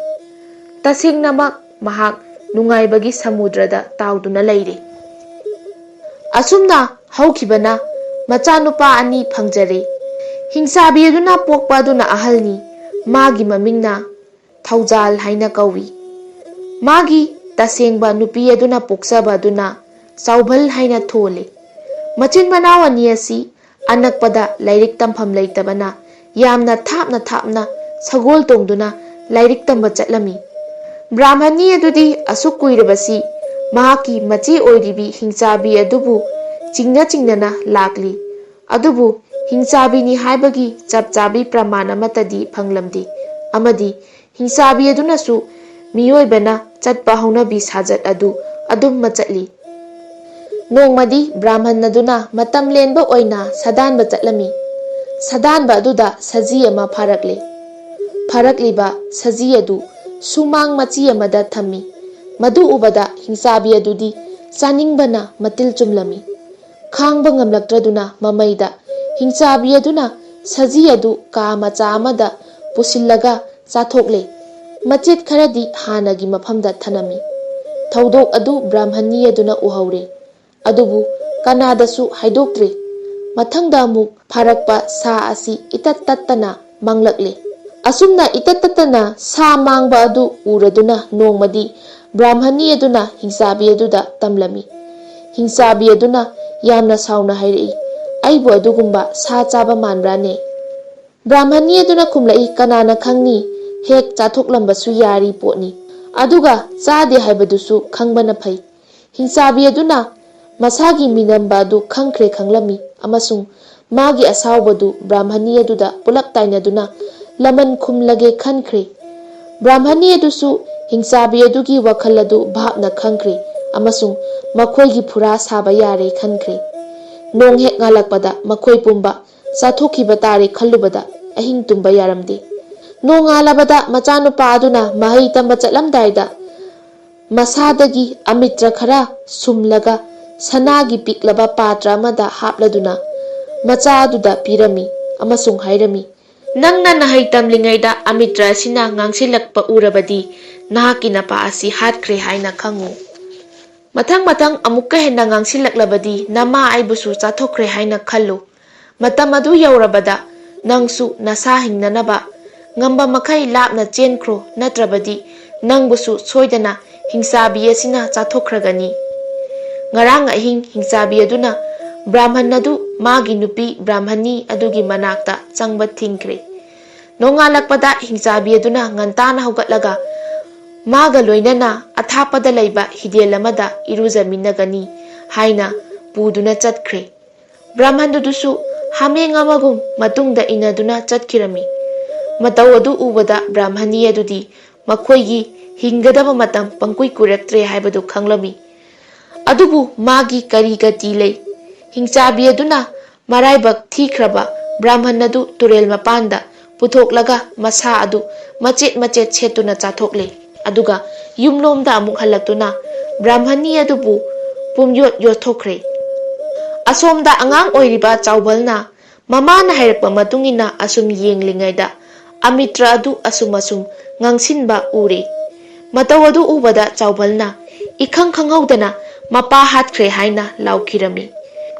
ꯇꯁꯦꯡꯅꯃꯛ ꯃꯍꯥꯛ ꯅꯨꯡꯉꯥꯏꯕꯒꯤ ꯁꯃꯨꯗ꯭ꯔꯗ ꯇꯥꯎꯗꯨꯅ ꯂꯩꯔꯦ꯫ ꯑꯁꯨꯝꯅ ꯍꯧꯈꯤꯕꯅ ꯃꯆꯥꯅꯨꯄꯥ ꯑꯅꯤ ꯐꯪꯖꯔꯦ꯫ ꯍꯤꯡꯆꯥꯕꯤ ꯑꯗꯨꯅ ꯄꯣꯛꯄ ꯑꯗꯨꯅ ꯑꯍꯜꯅꯤ꯫ ꯃꯥꯒꯤ ꯃꯃꯤꯡꯅ ꯊꯧꯖꯥꯜ ꯍꯥꯏꯅ ꯀꯧꯏ꯫ ꯃꯥꯒꯤ ꯇꯁꯦꯡꯕ ꯅꯨꯄꯤ ꯑꯗꯨꯅ ꯄꯣꯛꯆꯕ ꯑꯗꯨꯅ ꯆꯥꯎꯚꯜ ꯍꯥꯏꯅ ꯊꯣꯜꯂꯤ꯫ ꯃꯆꯤꯟ ꯃꯅꯥꯎ ꯑꯅꯤ ꯑꯁꯤ ꯑꯅꯛꯄꯗ ꯂꯥꯏꯔꯤꯛ ꯇꯝꯐꯝ ꯂꯩꯇꯕꯅ ꯌꯥꯝꯅ ꯊꯥꯞꯅ ꯊꯥꯞꯅ ꯁꯒꯣꯜ ꯇꯣꯡꯗꯨꯅ ꯂꯥꯏꯔꯤꯛ ꯇꯝꯕ ꯆꯠꯂꯝꯃꯤ꯫ ꯕ꯭ꯔꯥꯝꯍꯅꯤ ꯑꯗꯨꯗꯤ ꯑꯁꯨꯛ ꯀꯨꯏꯔꯕꯁꯤ ꯃꯍꯥꯛꯀꯤ ꯃꯆꯦ ꯑꯣꯏꯔꯤꯕꯤ ꯍꯤꯡꯆꯥꯕꯤ ꯑꯗꯨꯕꯨ ꯆꯤꯡꯅ ꯆꯤꯡꯅꯅ ꯂꯥꯛꯂꯤ꯫ ꯑꯗꯨꯕꯨ ꯍꯤꯡꯆꯥꯕꯤꯅꯤ ꯍꯥꯏꯕꯒꯤ ꯆꯞ ꯆꯥꯕꯤ ꯄ꯭ꯔꯃꯥꯟ ꯑꯃꯠꯇꯗꯤ ꯐꯪꯂꯝꯗꯦ, ꯑꯃꯗꯤ ꯍꯤꯡꯆꯥꯕꯤ ꯑꯗꯨꯅꯁꯨ ꯃꯤꯑꯣꯏꯕꯅ ꯆꯠꯄ ꯍꯧꯅꯕꯤ ꯁꯥꯖꯠ ꯑꯗꯨ ꯑꯗꯨꯝ ꯃꯆꯠꯂꯤ꯫ ꯅꯣꯡꯃꯗꯤ ꯕ꯭ꯔꯥꯝꯍꯟ ꯑꯗꯨꯅ ꯃꯇꯝ ꯂꯦꯟꯕ ꯑꯣꯏꯅ ꯁꯥꯗꯥꯟꯕ ꯆꯠꯂꯝꯃꯤ꯫ ꯁꯥꯗꯥꯟꯕ ꯑꯗꯨꯗ ꯁꯖꯤ ꯑꯃ ꯐꯥꯔꯛꯂꯦ꯫ ꯐꯥꯔꯛꯂꯤꯕ ꯁꯖꯤ ꯑꯗꯨ ꯁꯨꯃꯥꯡ ꯃꯆꯤ ꯑꯃꯗ ꯊꯝꯃꯤ꯫ ꯃꯗꯨ ꯎꯕꯗ ꯍꯤꯡꯆꯥꯕꯤ ꯑꯗꯨꯗꯤ ꯆꯥꯅꯤꯡꯕꯅ ꯃꯇꯤꯜ ꯆꯨꯝꯂꯝꯃꯤ꯫ ꯈꯥꯡꯕ ꯉꯝꯂꯛꯇ꯭ꯔꯗꯨꯅ ꯃꯃꯩꯗ ꯍꯤꯡꯆꯥꯕꯤ ꯑꯗꯨꯅ ꯁꯖꯤ ꯑꯗꯨ ꯀꯥ ꯃꯆꯥ ꯑꯃꯗ ꯄꯨꯁꯤꯜꯂꯒ ꯆꯥꯊꯣꯛꯂꯦ꯫ ꯃꯆꯦꯠ ꯈꯔꯗꯤ ꯍꯥꯟꯅꯒꯤ ꯃꯐꯝꯗ ꯊꯅꯝꯃꯤ꯫ ꯊꯧꯗꯣꯛ ꯑꯗꯨ ꯕ꯭ꯔꯥꯍꯃꯅꯤ ꯑꯗꯨꯅ ꯎꯍꯧꯔꯦ꯫ ꯑꯗꯨꯕꯨ ꯀꯅꯥꯗꯁꯨ ꯍꯥꯏꯗꯣꯛꯇ꯭ꯔꯦ꯫ ꯃꯊꯪꯗ ꯑꯃꯨꯛ ꯐꯥꯔꯛꯄ ꯁꯥ ꯑꯁꯤ ꯏꯇꯠ ꯇꯠꯇꯅ ꯃꯥꯡꯂꯛꯂꯦ꯫ ꯑꯁꯨꯝꯅ ꯏꯇꯠ ꯇꯠꯇꯅ ꯁꯥ ꯃꯥꯡꯕ ꯑꯗꯨ ꯎꯔꯗꯨꯅ ꯅꯣꯡꯃꯗꯤ ꯕ꯭ꯔꯥꯍꯃꯅꯤ ꯑꯗꯨꯅ ꯍꯤꯡꯆꯥꯕꯤ ꯑꯗꯨꯗ ꯇꯝꯂꯝꯃꯤ꯫ ꯍꯤꯡꯆꯥꯕꯤ ꯑꯗꯨꯅ ꯌꯥꯝꯅ ꯁꯥꯎꯅ ꯍꯥꯏꯔꯛꯏ, "ꯑꯩꯕꯨ ꯑꯗꯨꯒꯨꯝꯕ ꯁꯥ ꯆꯥꯕ ꯃꯥꯟꯕ꯭ꯔꯥꯅꯦ?" ꯕ꯭ꯔꯥꯍꯃꯅꯤ ꯑꯗꯨꯅ ꯈꯨꯝꯂꯛꯏ, "ꯀꯅꯥꯅ ꯈꯪꯅꯤ? ꯍꯦꯛ ꯆꯥꯊꯣꯛꯂꯝꯕꯁꯨ ꯌꯥꯔꯤ ꯄꯣꯠꯅꯤ꯫ ꯑꯗꯨꯒ ꯆꯥꯗꯦ ꯍꯥꯏꯕꯗꯨꯁꯨ ꯈꯪꯕꯅ ꯐꯩ꯫" ꯍꯤꯡꯆꯥꯕꯤ ꯑꯗꯨꯅ ꯃꯁꯥꯒꯤ ꯃꯤꯅꯝꯕ ꯑꯗꯨ ꯈꯪꯈ꯭ꯔꯦ ꯈꯪꯂꯝꯃꯤ ꯑꯃꯁꯨꯡ ꯃꯥꯒꯤ ꯑꯁꯥꯎꯕꯗꯨ ꯕ꯭ꯔꯥꯍꯃꯅꯤ ꯑꯗꯨꯗ ꯄꯨꯂꯞ ꯇꯥꯏꯅꯗꯨꯅ ꯂꯃꯟ ꯈꯨꯝꯂꯒꯦ ꯈꯟꯈ꯭ꯔꯦ꯫ ꯕ꯭ꯔꯥꯍꯃꯅꯤ ꯑꯗꯨꯁꯨ ꯍꯤꯡꯆꯥꯕꯤ ꯑꯗꯨꯒꯤ ꯋꯥꯈꯜ ꯑꯗꯨ ꯚꯥꯞꯅ ꯈꯪꯈ꯭ꯔꯦ ꯑꯃꯁꯨꯡ ꯃꯈꯣꯏꯒꯤ ꯐꯨꯔꯥ ꯁꯥꯕ ꯌꯥꯔꯦ ꯈꯟꯈ꯭ꯔꯦ꯫ ꯅꯣꯡ ꯍꯦꯛ ꯉꯥꯜꯂꯛꯄꯗ ꯃꯈꯣꯏ ꯄꯨꯝꯕ ꯆꯥꯊꯣꯛꯈꯤꯕ ꯇꯥꯔꯦ ꯈꯜꯂꯨꯕꯗ ꯑꯍꯤꯡ ꯇꯨꯝꯕ ꯌꯥꯔꯝꯗꯦ꯫ ꯅꯣꯡꯉꯥꯜꯂꯕꯗ ꯃꯆꯥꯅꯨꯄꯥ ꯑꯗꯨꯅ ꯃꯍꯩ ꯇꯝꯕ ꯆꯠꯂꯝꯗꯥꯏꯗ ꯃꯁꯥꯗꯒꯤ ꯑꯃꯤꯇ꯭ꯔ ꯈꯔ ꯁꯨꯝꯂꯒ ꯁꯅꯥꯒꯤ ꯄꯤꯛꯂꯕ ꯄꯥꯇ꯭ꯔ ꯑꯃꯗ ꯍꯥꯞꯂꯗꯨꯅ ꯃꯆꯥ ꯑꯗꯨꯗ ꯄꯤꯔꯝꯃꯤ ꯑꯃꯁꯨꯡ ꯍꯥꯏꯔꯝꯃꯤ, "ꯅꯪꯅ ꯅꯍꯩ ꯇꯝꯂꯤꯉꯩꯗ ꯑꯃꯤꯇ꯭ꯔ ꯑꯁꯤꯅ ꯉꯥꯡꯁꯤꯜꯂꯛꯄ ꯎꯔꯕꯗꯤ ꯅꯍꯥꯛꯀꯤ ꯅꯄꯥ ꯑꯁꯤ ꯍꯥꯠꯈ꯭ꯔꯦ ꯍꯥꯏꯅ ꯈꯪꯉꯨ꯫ ꯃꯊꯪ ꯃꯊꯪ ꯑꯃꯨꯛꯀ ꯍꯦꯟꯅ ꯉꯥꯡꯁꯤꯜꯂꯛꯂꯕꯗꯤ ꯅꯃꯥ ꯑꯩꯕꯨꯁꯨ ꯆꯥꯊꯣꯛꯈ꯭ꯔꯦ ꯍꯥꯏꯅ ꯈꯜꯂꯨ꯫ ꯃꯇꯝ ꯑꯗꯨ ꯌꯧꯔꯕꯗ ꯅꯪꯁꯨ ꯅꯁꯥ ꯍꯤꯡꯅꯅꯕ ꯉꯝꯕ ꯃꯈꯩ ꯂꯥꯞꯅ ꯆꯦꯟꯈ꯭ꯔꯣ, ꯅꯠꯇ꯭ꯔꯕꯗꯤ ꯅꯪꯕꯨꯁꯨ ꯁꯣꯏꯗꯅ ꯍꯤꯡꯆꯥꯕꯤ ꯑꯁꯤꯅ ꯆꯥꯊꯣꯛꯈ꯭ꯔꯒꯅꯤ꯫" ꯉꯔꯥꯡ ꯑꯍꯤꯡ ꯍꯤꯡꯆꯥꯕꯤ ꯑꯗꯨꯅ ꯕ꯭ꯔꯥꯍꯃꯟ ꯑꯗꯨ ꯃꯥꯒꯤ ꯅꯨꯄꯤ ꯕ꯭ꯔꯥꯍꯃꯅꯤ ꯑꯗꯨꯒꯤ ꯃꯅꯥꯛꯇ ꯆꯪꯕ ꯊꯤꯡꯈ꯭ꯔꯦ꯫ ꯅꯣꯡꯉꯥꯜꯂꯛꯄꯗ ꯍꯤꯡꯆꯥꯕꯤ ꯑꯗꯨꯅ ꯉꯟꯇꯥꯅ ꯍꯧꯒꯠꯂꯒ ꯃꯥꯒ ꯂꯣꯏꯅꯅ ꯑꯊꯥꯞꯄꯗ ꯂꯩꯕ ꯍꯤꯗꯦꯜ ꯑꯃꯗ ꯏꯔꯨꯖꯃꯤꯟꯅꯒꯅꯤ ꯍꯥꯏꯅ ꯄꯨꯗꯨꯅ ꯆꯠꯈ꯭ꯔꯦ꯫ ꯕ꯭ꯔꯥꯍꯃꯟꯗꯨꯁꯨ ꯍꯥꯃꯦꯡ ꯑꯃꯒꯨꯝ ꯃꯇꯨꯡꯗ ꯏꯟꯅꯗꯨꯅ ꯆꯠꯈꯤꯔꯝꯃꯤ꯫ ꯃꯇꯧ ꯑꯗꯨ ꯎꯕꯗ ꯕ꯭ꯔꯥꯍꯃꯅꯤ ꯑꯗꯨꯗꯤ ꯃꯈꯣꯏꯒꯤ ꯍꯤꯡꯒꯗꯕ ꯃꯇꯝ ꯄꯪꯀꯨꯏ ꯀꯨꯏꯔꯛꯇ꯭ꯔꯦ ꯍꯥꯏꯕꯗꯨ ꯈꯪꯂꯝꯃꯤ꯫ ꯑꯗꯨꯕꯨ ꯃꯥꯒꯤ ꯀꯔꯤ ꯒꯇꯤ ꯂꯩ? ꯍꯤꯡꯆꯥꯕꯤ ꯑꯗꯨꯅ ꯃꯔꯥꯏꯕꯛ ꯊꯤꯈ꯭ꯔꯕ ꯕ꯭ꯔꯥꯍꯃꯟ ꯑꯗꯨ ꯇꯨꯔꯦꯜ ꯃꯄꯥꯟꯗ ꯄꯨꯊꯣꯛꯂꯒ ꯃꯁꯥ ꯑꯗꯨ ꯃꯆꯦꯠ ꯃꯆꯦꯠ ꯁꯦꯠꯇꯨꯅ ꯆꯥꯊꯣꯛꯂꯦ꯫ ꯑꯗꯨꯒ ꯌꯨꯝꯂꯣꯝꯗ ꯑꯃꯨꯛ ꯍꯜꯂꯛꯇꯨꯅ ꯕ꯭ꯔꯥꯍꯃꯅꯤ ꯑꯗꯨꯕꯨ ꯄꯨꯝꯌꯣꯠ ꯌꯣꯠꯊꯣꯛꯈ꯭ꯔꯦ꯫ ꯑꯁꯣꯝꯗ ꯑꯉꯥꯡ ꯑꯣꯏꯔꯤꯕ ꯆꯥꯎꯕꯜꯅ ꯃꯃꯥꯅ ꯍꯥꯏꯔꯛꯄ ꯃꯇꯨꯡ ꯏꯟꯅ ꯑꯁꯨꯝ ꯌꯦꯡꯂꯤꯉꯩꯗ ꯑꯃꯤꯇ꯭ꯔ ꯑꯗꯨ ꯑꯁꯨꯝ ꯑꯁꯨꯝ ꯉꯥꯡꯁꯤꯟꯕ ꯎꯔꯦ꯫ ꯃꯇꯧ ꯑꯗꯨ ꯎꯕꯗ ꯆꯥꯎꯕꯜꯅ ꯏꯈꯪ ꯈꯪꯍꯧꯗꯅ ꯃꯄꯥ ꯍꯥꯠꯈ꯭ꯔꯦ ꯍꯥꯏꯅ ꯂꯥꯎꯈꯤꯔꯝꯃꯤ꯫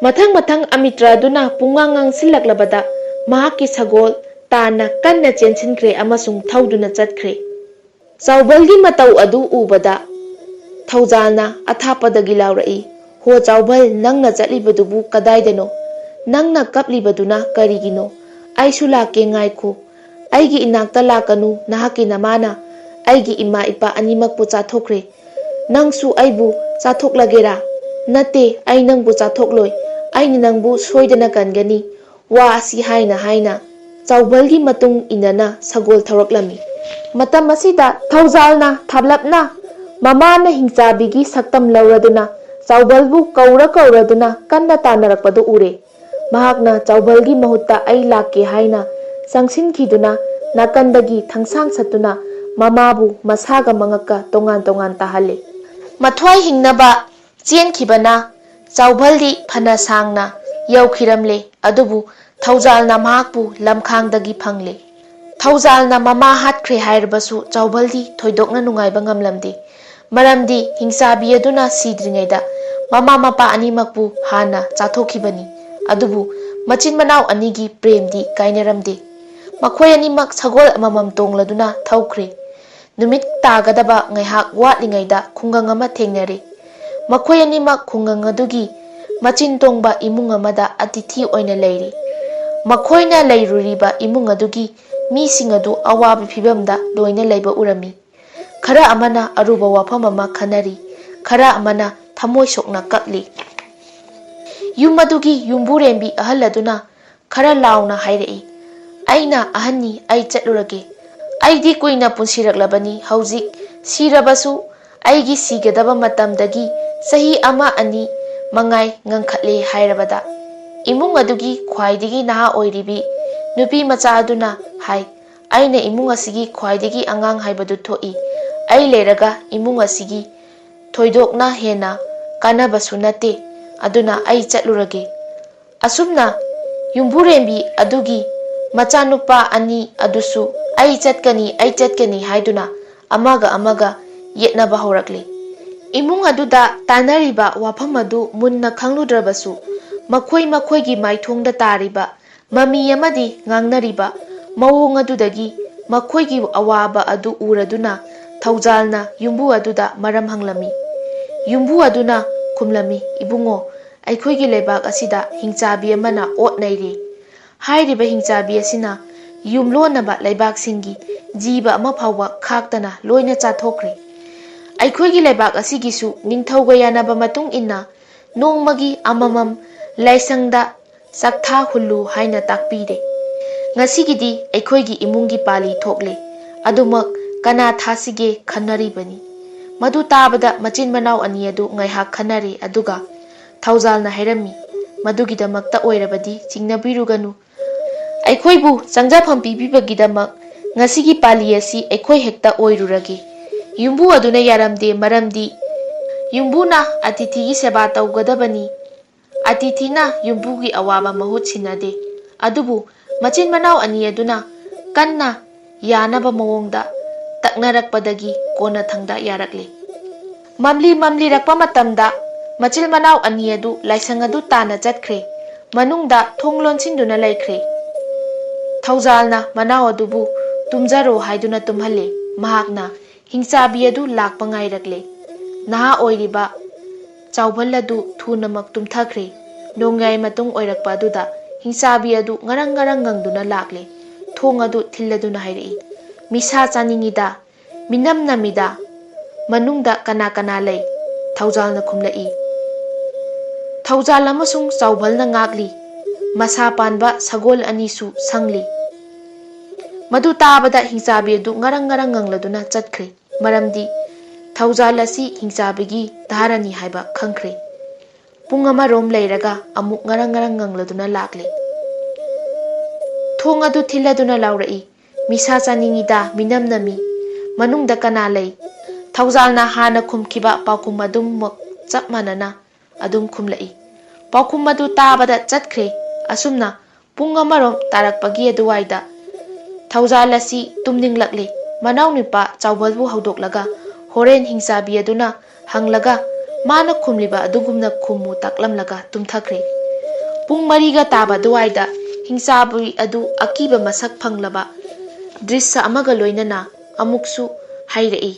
ꯃꯊꯪ ꯃꯊꯪ ꯑꯃꯤꯇ꯭ꯔ ꯑꯗꯨꯅ ꯄꯨꯡꯉꯥꯡ ꯉꯥꯡꯁꯤꯜꯂꯛꯂꯕꯗ ꯃꯍꯥꯛꯀꯤ ꯁꯒꯣꯜ ꯇꯥꯟꯅ ꯀꯟꯅ ꯆꯦꯟꯁꯤꯟꯈ꯭ꯔꯦ ꯑꯃꯁꯨꯡ ꯊꯧꯗꯨꯅ ꯆꯠꯈ꯭ꯔꯦ꯫ ꯆꯥꯎꯕꯜꯒꯤ ꯃꯇꯧ ꯑꯗꯨ ꯎꯕꯗ ꯊꯧꯖꯥꯜꯅ ꯑꯊꯥꯞꯄꯗꯒꯤ ꯂꯥꯎꯔꯛꯏ, "ꯍꯣ ꯆꯥꯎꯕꯜ, ꯅꯪꯅ ꯆꯠꯂꯤꯕꯗꯨꯕꯨ ꯀꯗꯥꯏꯗꯅꯣ? ꯅꯪꯅ ꯀꯞꯂꯤꯕꯗꯨꯅ ꯀꯔꯤꯒꯤꯅꯣ? ꯑꯩꯁꯨ ꯂꯥꯛꯀꯦ, ꯉꯥꯏꯈꯣ꯫ ꯑꯩꯒꯤ ꯏꯅꯥꯛꯇ ꯂꯥꯛꯀꯅꯨ, ꯅꯍꯥꯛꯀꯤ ꯅꯃꯥꯅ ꯑꯩꯒꯤ ꯏꯃꯥ ꯏꯄꯥ ꯑꯅꯤꯃꯛꯄꯨ ꯆꯥꯊꯣꯛꯈ꯭ꯔꯦ꯫ ꯅꯪꯁꯨ ꯑꯩꯕꯨ ꯆꯥꯊꯣꯛꯂꯒꯦꯔꯥ? ꯅꯠꯇꯦ, ꯑꯩ ꯅꯪꯕꯨ ꯆꯥꯊꯣꯛꯂꯣꯏ꯫ ꯑꯩꯅ ꯅꯪꯕꯨ ꯁꯣꯏꯗꯅ ꯀꯟꯒꯅꯤ꯫" ꯋꯥ ꯑꯁꯤ ꯍꯥꯏꯅ ꯍꯥꯏꯅ ꯆꯥꯎꯕꯜꯒꯤ ꯃꯇꯨꯡ ꯏꯟꯅꯅ ꯁꯒꯣꯜ ꯊꯧꯔꯛꯂꯝꯃꯤ꯫ ꯃꯇꯝ ꯑꯁꯤꯗ ꯊꯧꯖꯥꯜꯅ ꯊꯥꯞꯂꯞꯅ ꯃꯃꯥꯅ ꯍꯤꯡꯆꯥꯕꯤꯒꯤ ꯁꯛꯇꯝ ꯂꯧꯔꯗꯨꯅ ꯆꯥꯎꯕꯜꯕꯨ ꯀꯧꯔ ꯀꯧꯔꯗꯨꯅ ꯀꯟꯅ ꯇꯥꯟꯅꯔꯛꯄꯗꯨ ꯎꯔꯦ꯫ ꯃꯍꯥꯛꯅ ꯆꯥꯎꯕꯜꯒꯤ ꯃꯍꯨꯠꯇ "ꯑꯩ ꯂꯥꯛꯀꯦ" ꯍꯥꯏꯅ ꯆꯪꯁꯤꯟꯈꯤꯗꯨꯅ ꯅꯥꯀꯟꯗꯒꯤ ꯊꯪꯁꯥꯡ ꯁꯠꯇꯨꯅ ꯃꯃꯥꯕꯨ ꯃꯁꯥꯒ ꯃꯉꯛꯀ ꯇꯣꯉꯥꯟ ꯇꯣꯉꯥꯟ ꯇꯥꯍꯜꯂꯦ꯫ ꯃꯊ꯭ꯋꯥꯏ ꯍꯤꯡꯅꯕ ꯆꯦꯟꯈꯤꯕꯅ ꯆꯥꯎꯕꯜꯗꯤ ꯐꯅ ꯁꯥꯡꯅ ꯌꯧꯈꯤꯔꯝꯂꯦ, ꯑꯗꯨꯕꯨ ꯊꯧꯖꯥꯜꯅ ꯃꯍꯥꯛꯄꯨ ꯂꯝꯈꯥꯡꯗꯒꯤ ꯐꯪꯂꯦ꯫ ꯊꯧꯖꯥꯜꯅ ꯃꯃꯥ ꯍꯥꯠꯈ꯭ꯔꯦ ꯍꯥꯏꯔꯕꯁꯨ ꯆꯥꯎꯕꯜꯗꯤ ꯊꯣꯏꯗꯣꯛꯅ ꯅꯨꯡꯉꯥꯏꯕ ꯉꯝꯂꯝꯗꯦ꯫ ꯃꯔꯝꯗꯤ ꯍꯤꯡꯆꯥꯕꯤ ꯑꯗꯨꯅ ꯁꯤꯗ꯭ꯔꯤꯉꯩꯗ ꯃꯃꯥ ꯃꯄꯥ ꯑꯅꯤꯃꯛꯄꯨ ꯍꯥꯟꯅ ꯆꯥꯊꯣꯛꯈꯤꯕꯅꯤ꯫ ꯑꯗꯨꯕꯨ ꯃꯆꯤꯟ ꯃꯅꯥꯎ ꯑꯅꯤꯒꯤ ꯄ꯭ꯔꯦꯝꯗꯤ ꯀꯥꯏꯅꯔꯝꯗꯦ꯫ ꯃꯈꯣꯏ ꯑꯅꯤꯃꯛ ꯁꯒꯣꯜ ꯑꯃꯃꯝ ꯇꯣꯡꯂꯗꯨꯅ ꯊꯧꯈ꯭ꯔꯦ꯫ ꯅꯨꯃꯤꯠ ꯇꯥꯒꯗꯕ ꯉꯥꯏꯍꯥꯛ ꯋꯥꯠꯂꯤꯉꯩꯗ ꯈꯨꯡꯒꯪ ꯑꯃ ꯊꯦꯡꯅꯔꯦ꯫ ꯃꯈꯣꯏ ꯑꯅꯤꯃꯛ ꯈꯨꯡꯒꯪ ꯑꯗꯨꯒꯤ ꯃꯆꯤꯟ ꯇꯣꯡꯕ ꯏꯃꯨꯡ ꯑꯃꯗ ꯑꯇꯤꯊꯤ ꯑꯣꯏꯅ ꯂꯩꯔꯤ꯫ ꯃꯈꯣꯏꯅ ꯂꯩꯔꯨꯔꯤꯕ ꯏꯃꯨꯡ ꯑꯗꯨꯒꯤ ꯃꯤꯁꯤꯡ ꯑꯗꯨ ꯑꯋꯥꯕ ꯐꯤꯚꯝꯗ ꯂꯣꯏꯅ ꯂꯩꯕ ꯎꯔꯝꯃꯤ꯫ ꯈꯔ ꯑꯃꯅ ꯑꯔꯨꯕ ꯋꯥꯐꯝ ꯑꯃ ꯈꯟꯅꯔꯤ, ꯈꯔ ꯑꯃꯅ ꯊꯃꯣꯏ ꯁꯣꯛꯅ ꯀꯞꯂꯤ꯫ ꯌꯨꯝ ꯑꯗꯨꯒꯤ ꯌꯨꯝꯕꯨꯔꯦꯝꯕꯤ ꯑꯍꯜ ꯑꯗꯨꯅ ꯈꯔ ꯂꯥꯎꯅ ꯍꯥꯏꯔꯛꯏ, "ꯑꯩꯅ ꯑꯍꯟꯅꯤ, ꯑꯩ ꯆꯠꯂꯨꯔꯒꯦ꯫ ꯑꯩꯗꯤ ꯀꯨꯏꯅ ꯄꯨꯟꯁꯤꯔꯛꯂꯕꯅꯤ, ꯍꯧꯖꯤꯛ ꯁꯤꯔꯕꯁꯨ ꯑꯩꯒꯤ ꯁꯤꯒꯗꯕ ꯃꯇꯝꯗꯒꯤ ꯆꯍꯤ ꯑꯃ ꯑꯅꯤ ꯃꯉꯥꯏ ꯉꯟꯈꯠꯂꯦ" ꯍꯥꯏꯔꯕꯗ, ꯏꯃꯨꯡ ꯑꯗꯨꯒꯤ ꯈ꯭ꯋꯥꯏꯗꯒꯤ ꯅꯍꯥ ꯑꯣꯏꯔꯤꯕꯤ ꯅꯨꯄꯤ ꯃꯆꯥ ꯑꯗꯨꯅ ꯍꯥꯏ, "ꯑꯩꯅ ꯏꯃꯨꯡ ꯑꯁꯤꯒꯤ ꯈ꯭ꯋꯥꯏꯗꯒꯤ ꯑꯉꯥꯡ ꯍꯥꯏꯕꯗꯨ ꯊꯣꯛꯏ꯫ ꯑꯩ ꯂꯩꯔꯒ ꯏꯃꯨꯡ ꯑꯁꯤꯒꯤ ꯊꯣꯏꯗꯣꯛꯅ ꯍꯦꯟꯅ ꯀꯥꯟꯅꯕꯁꯨ ꯅꯠꯇꯦ, ꯑꯗꯨꯅ ꯑꯩ ꯆꯠꯂꯨꯔꯒꯦ꯫" ꯑꯁꯨꯝꯅ ꯌꯨꯝꯕꯨꯔꯦꯝꯕꯤ ꯑꯗꯨꯒꯤ ꯃꯆꯥꯅꯨꯄꯥ ꯑꯅꯤ ꯑꯗꯨꯁꯨ "ꯑꯩ ꯆꯠꯀꯅꯤ, ꯑꯩ ꯆꯠꯀꯅꯤ" ꯍꯥꯏꯗꯨꯅ ꯑꯃꯒ ꯑꯃꯒ ꯌꯦꯠꯅꯕ ꯍꯧꯔꯛꯂꯤ꯫ ꯏꯃꯨꯡ ꯑꯗꯨꯗ ꯇꯥꯟꯅꯔꯤꯕ ꯋꯥꯐꯝ ꯑꯗꯨ ꯃꯨꯟꯅ ꯈꯪꯂꯨꯗ꯭ꯔꯕꯁꯨ, ꯃꯈꯣꯏ ꯃꯈꯣꯏꯒꯤ ꯃꯥꯏꯊꯣꯡꯗ ꯇꯥꯔꯤꯕ ꯃꯃꯤ ꯑꯃꯗꯤ ꯉꯥꯡꯅꯔꯤꯕ ꯃꯑꯣꯡ ꯑꯗꯨꯗꯒꯤ ꯃꯈꯣꯏꯒꯤ ꯑꯋꯥꯕ ꯑꯗꯨ ꯎꯔꯗꯨꯅ ꯊꯧꯖꯥꯜꯅ ꯌꯨꯝꯕꯨ ꯑꯗꯨꯗ ꯃꯔꯝ ꯍꯪꯂꯝꯃꯤ꯫ ꯌꯨꯝꯕꯨ ꯑꯗꯨꯅ ꯈꯨꯝꯂꯝꯃꯤ, "ꯏꯕꯨꯡꯉꯣ, ꯑꯩꯈꯣꯏꯒꯤ ꯂꯩꯕꯥꯛ ꯑꯁꯤꯗ ꯍꯤꯡꯆꯥꯕꯤ ꯑꯃꯅ ꯑꯣꯠ ꯅꯩꯔꯦ꯫ ꯍꯥꯏꯔꯤꯕ ꯍꯤꯡꯆꯥꯕꯤ ꯑꯁꯤꯅ ꯌꯨꯝꯂꯣꯟꯅꯕ ꯂꯩꯕꯥꯛꯁꯤꯡꯒꯤ ꯖꯤꯕ ꯑꯃ ꯐꯥꯎꯕ ꯈꯥꯛꯇꯅ ꯂꯣꯏꯅ ꯆꯥꯊꯣꯛꯈ꯭ꯔꯦ꯫ ꯑꯩꯈꯣꯏꯒꯤ ꯂꯩꯕꯥꯛ ꯑꯁꯤꯒꯤꯁꯨ ꯅꯤꯡꯊꯧꯒ ꯌꯥꯅꯕ ꯃꯇꯨꯡ ꯏꯟꯅ ꯅꯣꯡꯃꯒꯤ ꯑꯃꯃꯝ ꯂꯥꯏꯁꯪꯗ ꯆꯥꯛꯊꯥ ꯍꯨꯜꯂꯨ ꯍꯥꯏꯅ ꯇꯥꯛꯄꯤꯔꯦ꯫ ꯉꯁꯤꯒꯤꯗꯤ ꯑꯩꯈꯣꯏꯒꯤ ꯏꯃꯨꯡꯒꯤ ꯄꯥꯂꯤ ꯊꯣꯛꯂꯦ꯫ ꯑꯗꯨꯃꯛ ꯀꯅꯥ ꯊꯥꯁꯤꯒꯦ ꯈꯟꯅꯔꯤꯕꯅꯤ"꯫ ꯃꯗꯨ ꯇꯥꯕꯗ ꯃꯆꯤꯟ ꯃꯅꯥꯎ ꯑꯅꯤ ꯑꯗꯨ ꯉꯥꯏꯍꯥꯛ ꯈꯟꯅꯔꯦ, ꯑꯗꯨꯒ ꯊꯧꯖꯥꯜꯅ ꯍꯥꯏꯔꯝꯃꯤ, "ꯃꯗꯨꯒꯤꯗꯃꯛꯇ ꯑꯣꯏꯔꯕꯗꯤ ꯆꯤꯡꯅꯕꯤꯔꯨꯒꯅꯨ꯫ ꯑꯩꯈꯣꯏꯕꯨ ꯆꯪꯖꯐꯝ ꯄꯤꯕꯤꯕꯒꯤꯗꯃꯛ ꯉꯁꯤꯒꯤ ꯄꯥꯂꯤ ꯑꯁꯤ ꯑꯩꯈꯣꯏ ꯍꯦꯛꯇ ꯑꯣꯏꯔꯨꯔꯒꯦ"꯫ ꯌꯨꯝꯕꯨ ꯑꯗꯨꯅ ꯌꯥꯔꯝꯗꯦ, ꯃꯔꯝꯗꯤ ꯌꯨꯝꯕꯨꯅ ꯑꯇꯤꯊꯤꯒꯤ ꯁꯦꯕꯥ ꯇꯧꯒꯗꯕꯅꯤ꯫ ꯑꯇꯤꯊꯤꯅ ꯌꯨꯝꯕꯨꯒꯤ ꯑꯋꯥꯕ ꯃꯍꯨꯠ ꯁꯤꯟꯅꯗꯦ꯫ ꯑꯗꯨꯕꯨ ꯃꯆꯤꯟ ꯃꯅꯥꯎ ꯑꯅꯤ ꯑꯗꯨꯅ ꯀꯟꯅ ꯌꯥꯅꯕ ꯃꯑꯣꯡꯗ ꯇꯛꯅꯔꯛꯄꯗꯒꯤ ꯀꯣꯟꯅꯊꯪꯗ ꯌꯥꯔꯛꯂꯦ꯫ ꯃꯝꯂꯤ ꯃꯝꯂꯤꯔꯛꯄ ꯃꯇꯝꯗ ꯃꯆꯤꯜ ꯃꯅꯥꯎ ꯑꯅꯤ ꯑꯗꯨ ꯂꯥꯏꯁꯪ ꯑꯗꯨ ꯇꯥꯟꯅ ꯆꯠꯈ꯭ꯔꯦ꯫ ꯃꯅꯨꯡꯗ ꯊꯣꯡ ꯂꯣꯟꯁꯤꯟꯗꯨꯅ ꯂꯩꯈ꯭ꯔꯦ꯫ ꯊꯧꯖꯥꯜꯅ ꯃꯅꯥꯎ ꯑꯗꯨꯕꯨ "ꯇꯨꯝꯖꯔꯣ" ꯍꯥꯏꯗꯨꯅ ꯇꯨꯝꯍꯜꯂꯦ꯫ ꯃꯍꯥꯛꯅ ꯍꯤꯡꯆꯥꯕꯤ ꯑꯗꯨ ꯂꯥꯛꯄ ꯉꯥꯏꯔꯛꯂꯦ꯫ ꯅꯍꯥ ꯑꯣꯏꯔꯤꯕ ꯆꯥꯎꯕꯜ ꯑꯗꯨ ꯊꯨꯅꯃꯛ ꯇꯨꯝꯊꯈ꯭ꯔꯦ꯫ ꯅꯣꯡꯌꯥꯏ ꯃꯇꯨꯡ ꯑꯣꯏꯔꯛꯄ ꯑꯗꯨꯗ ꯍꯤꯡꯆꯥꯕꯤ ꯑꯗꯨ ꯉꯔꯪ ꯉꯔꯪ ꯉꯪꯗꯨꯅ ꯂꯥꯛꯂꯦ꯫ ꯊꯣꯡ ꯑꯗꯨ ꯊꯤꯜꯂꯗꯨꯅ ꯍꯥꯏꯔꯛꯏ, "ꯃꯤꯁꯥ ꯆꯥꯅꯤꯡꯉꯤꯗ, ꯃꯤꯅꯝ ꯅꯝꯃꯤꯗ, ꯃꯅꯨꯡꯗ ꯀꯅꯥ ꯀꯅꯥ ꯂꯩ?" ꯊꯧꯖꯥꯜꯅ ꯈꯨꯝꯂꯛꯏ, "ꯊꯧꯖꯥꯜ ꯑꯃꯁꯨꯡ ꯆꯥꯎꯕꯜꯅ ꯉꯥꯛꯂꯤ꯫ ꯃꯁꯥ ꯄꯥꯟꯕ ꯁꯒꯣꯜ ꯑꯅꯤꯁꯨ ꯁꯪꯂꯤ"꯫ ꯃꯗꯨ ꯇꯥꯕꯗ ꯍꯤꯡꯆꯥꯕꯤ ꯑꯗꯨ ꯉꯔꯪ ꯉꯔꯪ ꯉꯪꯂꯗꯨꯅ ꯆꯠꯈ꯭ꯔꯦ꯫ ꯃꯔꯝꯗꯤ ꯊꯧꯖꯥꯜ ꯑꯁꯤ ꯍꯤꯡꯆꯥꯕꯤꯒꯤ ꯙꯥꯔꯅꯤ ꯍꯥꯏꯕ ꯈꯪꯈ꯭ꯔꯦ꯫ ꯄꯨꯡ ꯑꯃꯔꯣꯝ ꯂꯩꯔꯒ ꯑꯃꯨꯛ ꯉꯔꯪ ꯉꯔꯪ ꯉꯪꯂꯗꯨꯅ ꯂꯥꯛꯂꯦ꯫ ꯊꯣꯡ ꯑꯗꯨ ꯊꯤꯜꯂꯗꯨꯅ ꯂꯥꯎꯔꯛꯏ, "ꯃꯤꯁꯥ ꯆꯥꯅꯤꯡꯉꯤꯗ, ꯃꯤꯅꯝ ꯅꯝꯃꯤ꯫ ꯃꯅꯨꯡꯗ ꯀꯅꯥ ꯂꯩ?" ꯊꯧꯖꯥꯜꯅ ꯍꯥꯟꯅ ꯈꯨꯝꯈꯤꯕ ꯄꯥꯎꯈꯨꯝ ꯑꯗꯨꯃꯛ ꯆꯞ ꯃꯥꯟꯅꯅ ꯑꯗꯨꯝ ꯈꯨꯝꯂꯛꯏ꯫ ꯄꯥꯎꯈꯨꯝ ꯑꯗꯨ ꯇꯥꯕꯗ ꯆꯠꯈ꯭ꯔꯦ꯫ ꯑꯁꯨꯝꯅ ꯄꯨꯡ ꯑꯃꯔꯣꯝ ꯇꯥꯔꯛꯄꯒꯤ ꯑꯗꯨꯋꯥꯏꯗ ꯊꯧꯖꯥꯜ ꯑꯁꯤ ꯇꯨꯝꯅꯤꯡꯂꯛꯂꯦ꯫ ꯃꯅꯥꯎꯅꯨꯄꯥ ꯆꯥꯎꯕꯜꯕꯨ ꯍꯧꯗꯣꯛꯂꯒ ꯍꯣꯔꯦꯟ ꯍꯤꯡꯆꯥꯕꯤ ꯑꯗꯨꯅ ꯍꯪꯂꯒ ꯃꯥꯅ ꯈꯨꯝꯂꯤꯕ ꯑꯗꯨꯒꯨꯝꯅ ꯈꯨꯝꯃꯨ ꯇꯥꯛꯂꯝꯂꯒ ꯇꯨꯝꯊꯈ꯭ꯔꯦ꯫ ꯄꯨꯡ ꯃꯔꯤꯒ ꯇꯥꯕ ꯑꯗꯨꯋꯥꯏꯗ ꯍꯤꯡꯆꯥꯕꯤ ꯑꯗꯨ ꯑꯀꯤꯕ ꯃꯁꯛ ꯐꯪꯂꯕ ꯗ꯭ꯔꯤꯁ ꯑꯃꯒ ꯂꯣꯏꯅꯅ ꯑꯃꯨꯛꯁꯨ ꯍꯥꯏꯔꯛꯏ,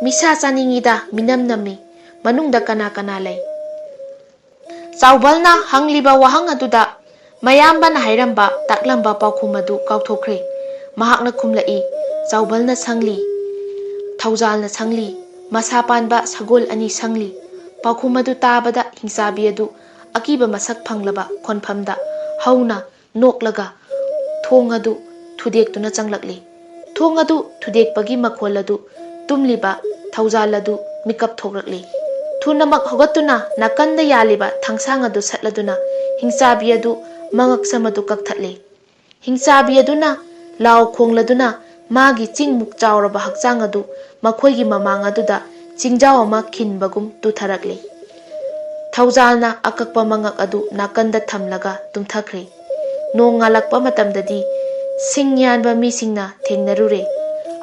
"ꯃꯤꯁꯥ ꯆꯥꯅꯤꯡꯉꯤꯗ, ꯃꯤꯅꯝ ꯅꯝꯃꯤ꯫ ꯃꯅꯨꯡꯗ ꯀꯅꯥ ꯀꯅꯥ ꯂꯩ?" ꯆꯥꯎꯕꯜꯅ ꯍꯪꯂꯤꯕ ꯋꯥꯍꯪ ꯑꯗꯨꯗ ꯃꯌꯥꯝꯕꯅ ꯍꯥꯏꯔꯝꯕ ꯇꯥꯛꯂꯝꯕ ꯄꯥꯎꯈꯨꯝ ꯑꯗꯨ ꯀꯥꯎꯊꯣꯛꯈ꯭ꯔꯦ꯫ ꯃꯍꯥꯛꯅ ꯈꯨꯝꯂꯛꯏ, "ꯆꯥꯎꯕꯜꯅ ꯁꯪꯂꯤ, ꯊꯧꯖꯥꯜꯅ ꯁꯪꯂꯤ, ꯃꯁꯥ ꯄꯥꯟꯕ ꯁꯒꯣꯜ ꯑꯅꯤ ꯁꯪꯂꯤ꯫" ꯄꯥꯎꯈꯨꯝ ꯑꯗꯨ ꯇꯥꯕꯗ ꯍꯤꯡꯆꯥꯕꯤ ꯑꯗꯨ ꯑꯀꯤꯕ ꯃꯁꯛ ꯐꯪꯂꯕ ꯈꯣꯟꯐꯝꯗ ꯍꯧꯅ ꯅꯣꯛꯂꯒ ꯊꯣꯡ ꯑꯗꯨ ꯊꯨꯗꯦꯛꯇꯨꯅ ꯆꯪꯂꯛꯂꯤ꯫ ꯊꯣꯡ ꯑꯗꯨ ꯊꯨꯗꯦꯛꯄꯒꯤ ꯃꯈꯣꯜ ꯑꯗꯨ ꯇꯨꯝꯂꯤꯕ ꯊꯧꯖꯥꯜ ꯑꯗꯨ ꯃꯤꯀꯞ ꯊꯣꯛꯂꯛꯂꯤ꯫ ꯊꯨꯅꯃꯛ ꯍꯧꯒꯠꯇꯨꯅ ꯅꯥꯀꯟꯗ ꯌꯥꯜꯂꯤꯕ ꯊꯥꯡꯁꯥꯡ ꯑꯗꯨ ꯁꯠꯂꯗꯨꯅ ꯍꯤꯡꯆꯥꯕꯤ ꯑꯗꯨ ꯃꯉꯛ ꯁꯝ ꯑꯗꯨ ꯀꯛꯊꯠꯂꯤ꯫ ꯍꯤꯡꯆꯥꯕꯤ ꯑꯗꯨꯅ ꯂꯥꯎ ꯈꯣꯡꯂꯗꯨꯅ ꯃꯥꯒꯤ ꯆꯤꯡꯃꯨꯛ ꯆꯥꯎꯔꯕ ꯍꯛꯆꯥꯡ ꯑꯗꯨ ꯃꯈꯣꯏꯒꯤ ꯃꯃꯥꯡ ꯑꯗꯨꯗ ꯆꯤꯡꯖꯥꯎ ꯑꯃ ꯈꯤꯟꯕꯒꯨꯝ ꯇꯨꯊꯔꯛꯂꯤ꯫ ꯊꯧꯖꯥꯜꯅ ꯑꯀꯛꯄ ꯃꯉꯛ ꯑꯗꯨ ꯅꯥꯀꯟꯗ ꯊꯝꯂꯒ ꯇꯨꯝꯊꯈ꯭ꯔꯦ꯫ ꯅꯣꯡ ꯉꯥꯜꯂꯛꯄ ꯃꯇꯝꯗꯗꯤ ꯁꯤꯡ ꯌꯥꯟꯕ ꯃꯤꯁꯤꯡꯅ ꯊꯦꯡꯅꯔꯨꯔꯦ꯫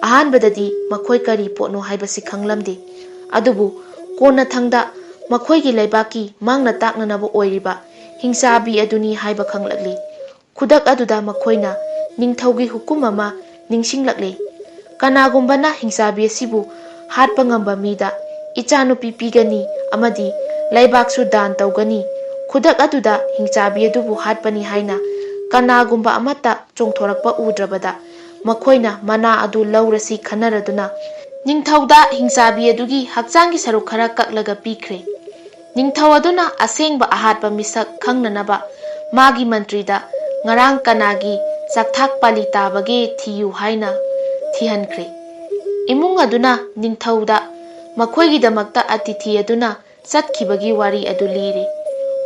ꯑꯍꯥꯟꯕꯗꯗꯤ ꯃꯈꯣꯏ ꯀꯔꯤ ꯄꯣꯠꯅꯣ ꯍꯥꯏꯕꯁꯤ ꯈꯪꯂꯝꯗꯦ꯫ ꯑꯗꯨꯕꯨ ꯀꯣꯟꯅꯊꯪꯗ ꯃꯈꯣꯏꯒꯤ ꯂꯩꯕꯥꯛꯀꯤ ꯃꯥꯡꯅ ꯇꯥꯛꯅꯅꯕ ꯑꯣꯏꯔꯤꯕ ꯍꯤꯡꯆꯥꯕꯤ ꯑꯗꯨꯅꯤ ꯍꯥꯏꯕ ꯈꯪꯂꯛꯂꯤ꯫ ꯈꯨꯗꯛ ꯑꯗꯨꯗ ꯃꯈꯣꯏꯅ ꯅꯤꯡꯊꯧꯒꯤ ꯍꯨꯀꯨꯝ ꯑꯃ ꯅꯤꯡꯁꯤꯡꯂꯛꯂꯦ꯫ ꯀꯅꯥꯒꯨꯝꯕꯅ ꯍꯤꯡꯆꯥꯕꯤ ꯑꯁꯤꯕꯨ ꯍꯥꯠꯄ ꯉꯝꯕ ꯃꯤꯗ ꯏꯆꯥꯅꯨꯄꯤ ꯄꯤꯒꯅꯤ ꯑꯃꯗꯤ ꯂꯩꯕꯥꯛꯁꯨ ꯗꯥꯟ ꯇꯧꯒꯅꯤ꯫ ꯈꯨꯗꯛ ꯑꯗꯨꯗ ꯍꯤꯡꯆꯥꯕꯤ ꯑꯗꯨꯕꯨ ꯍꯥꯠꯄꯅꯤ ꯍꯥꯏꯅ ꯀꯅꯥꯒꯨꯝꯕ ꯑꯃꯠꯇ ꯆꯣꯡꯊꯣꯔꯛꯄ ꯎꯗ꯭ꯔꯕꯗ ꯃꯈꯣꯏꯅ ꯃꯅꯥ ꯑꯗꯨ ꯂꯧꯔꯁꯤ ꯈꯟꯅꯔꯗꯨꯅ ꯅꯤꯡꯊꯧꯗ ꯍꯤꯡꯆꯥꯕꯤ ꯑꯗꯨꯒꯤ ꯍꯛꯆꯥꯡꯒꯤ ꯁꯔꯨꯛ ꯈꯔ ꯀꯛꯂꯒ ꯄꯤꯈ꯭ꯔꯦ꯫ ꯅꯤꯡꯊꯧ ꯑꯗꯨꯅ ꯑꯁꯦꯡꯕ ꯑꯍꯥꯠꯄ ꯃꯤꯁꯛ ꯈꯪꯅꯅꯕ ꯃꯥꯒꯤ ꯃꯟꯇ꯭ꯔꯤꯗ ꯉꯔꯥꯡ ꯀꯅꯥꯒꯤ ꯆꯥꯛꯊꯥꯛ ꯄꯥꯂꯤ ꯇꯥꯕꯒꯦ ꯊꯤꯌꯨ ꯍꯥꯏꯅ ꯊꯤꯍꯟꯈ꯭ꯔꯦ꯫ ꯏꯃꯨꯡ ꯑꯗꯨꯅ ꯅꯤꯡꯊꯧꯗ ꯃꯈꯣꯏꯒꯤꯗꯃꯛꯇ ꯑꯇꯤꯊꯤ ꯑꯗꯨꯅ ꯆꯠꯈꯤꯕꯒꯤ ꯋꯥꯔꯤ ꯑꯗꯨ ꯂꯤꯔꯤ꯫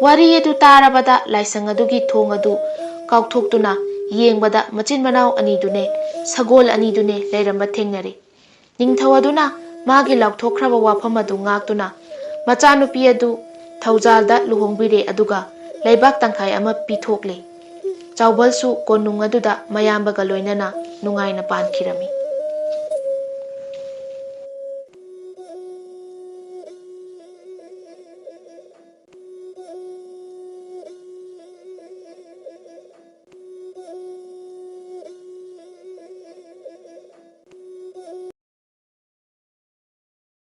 ꯋꯥꯔꯤ ꯑꯗꯨ ꯇꯥꯔꯕꯗ ꯂꯥꯏꯁꯪ ꯑꯗꯨꯒꯤ ꯊꯣꯡ ꯑꯗꯨ ꯀꯥꯎꯊꯣꯛꯇꯨꯅ ꯌꯦꯡꯕꯗ ꯃꯆꯤꯟ ꯃꯅꯥꯎ ꯑꯅꯤꯗꯨꯅꯦ ꯁꯒꯣꯜ ꯑꯅꯤꯗꯨꯅꯦ ꯂꯩꯔꯝꯕ ꯊꯦꯡꯅꯔꯦ꯫ ꯅꯤꯡꯊꯧ ꯑꯗꯨꯅ ꯃꯥꯒꯤ ꯂꯥꯎꯊꯣꯛꯈ꯭ꯔꯕ ꯋꯥꯐꯝ ꯑꯗꯨ ꯉꯥꯛꯇꯨꯅ ꯃꯆꯥꯅꯨꯄꯤ ꯑꯗꯨ ꯊꯧꯖꯥꯜꯗ ꯂꯨꯍꯣꯡꯕꯤꯔꯦ, ꯑꯗꯨꯒ ꯂꯩꯕꯥꯛ ꯇꯪꯈꯥꯏ ꯑꯃ ꯄꯤꯊꯣꯛꯂꯦ꯫ ꯆꯥꯎꯕꯜꯁꯨ ꯀꯣꯅꯨꯡ ꯑꯗꯨꯗ ꯃꯌꯥꯝꯕꯒ ꯂꯣꯏꯅꯅ ꯅꯨꯡꯉꯥꯏꯅ ꯄꯥꯟꯈꯤꯔꯝꯃꯤ꯫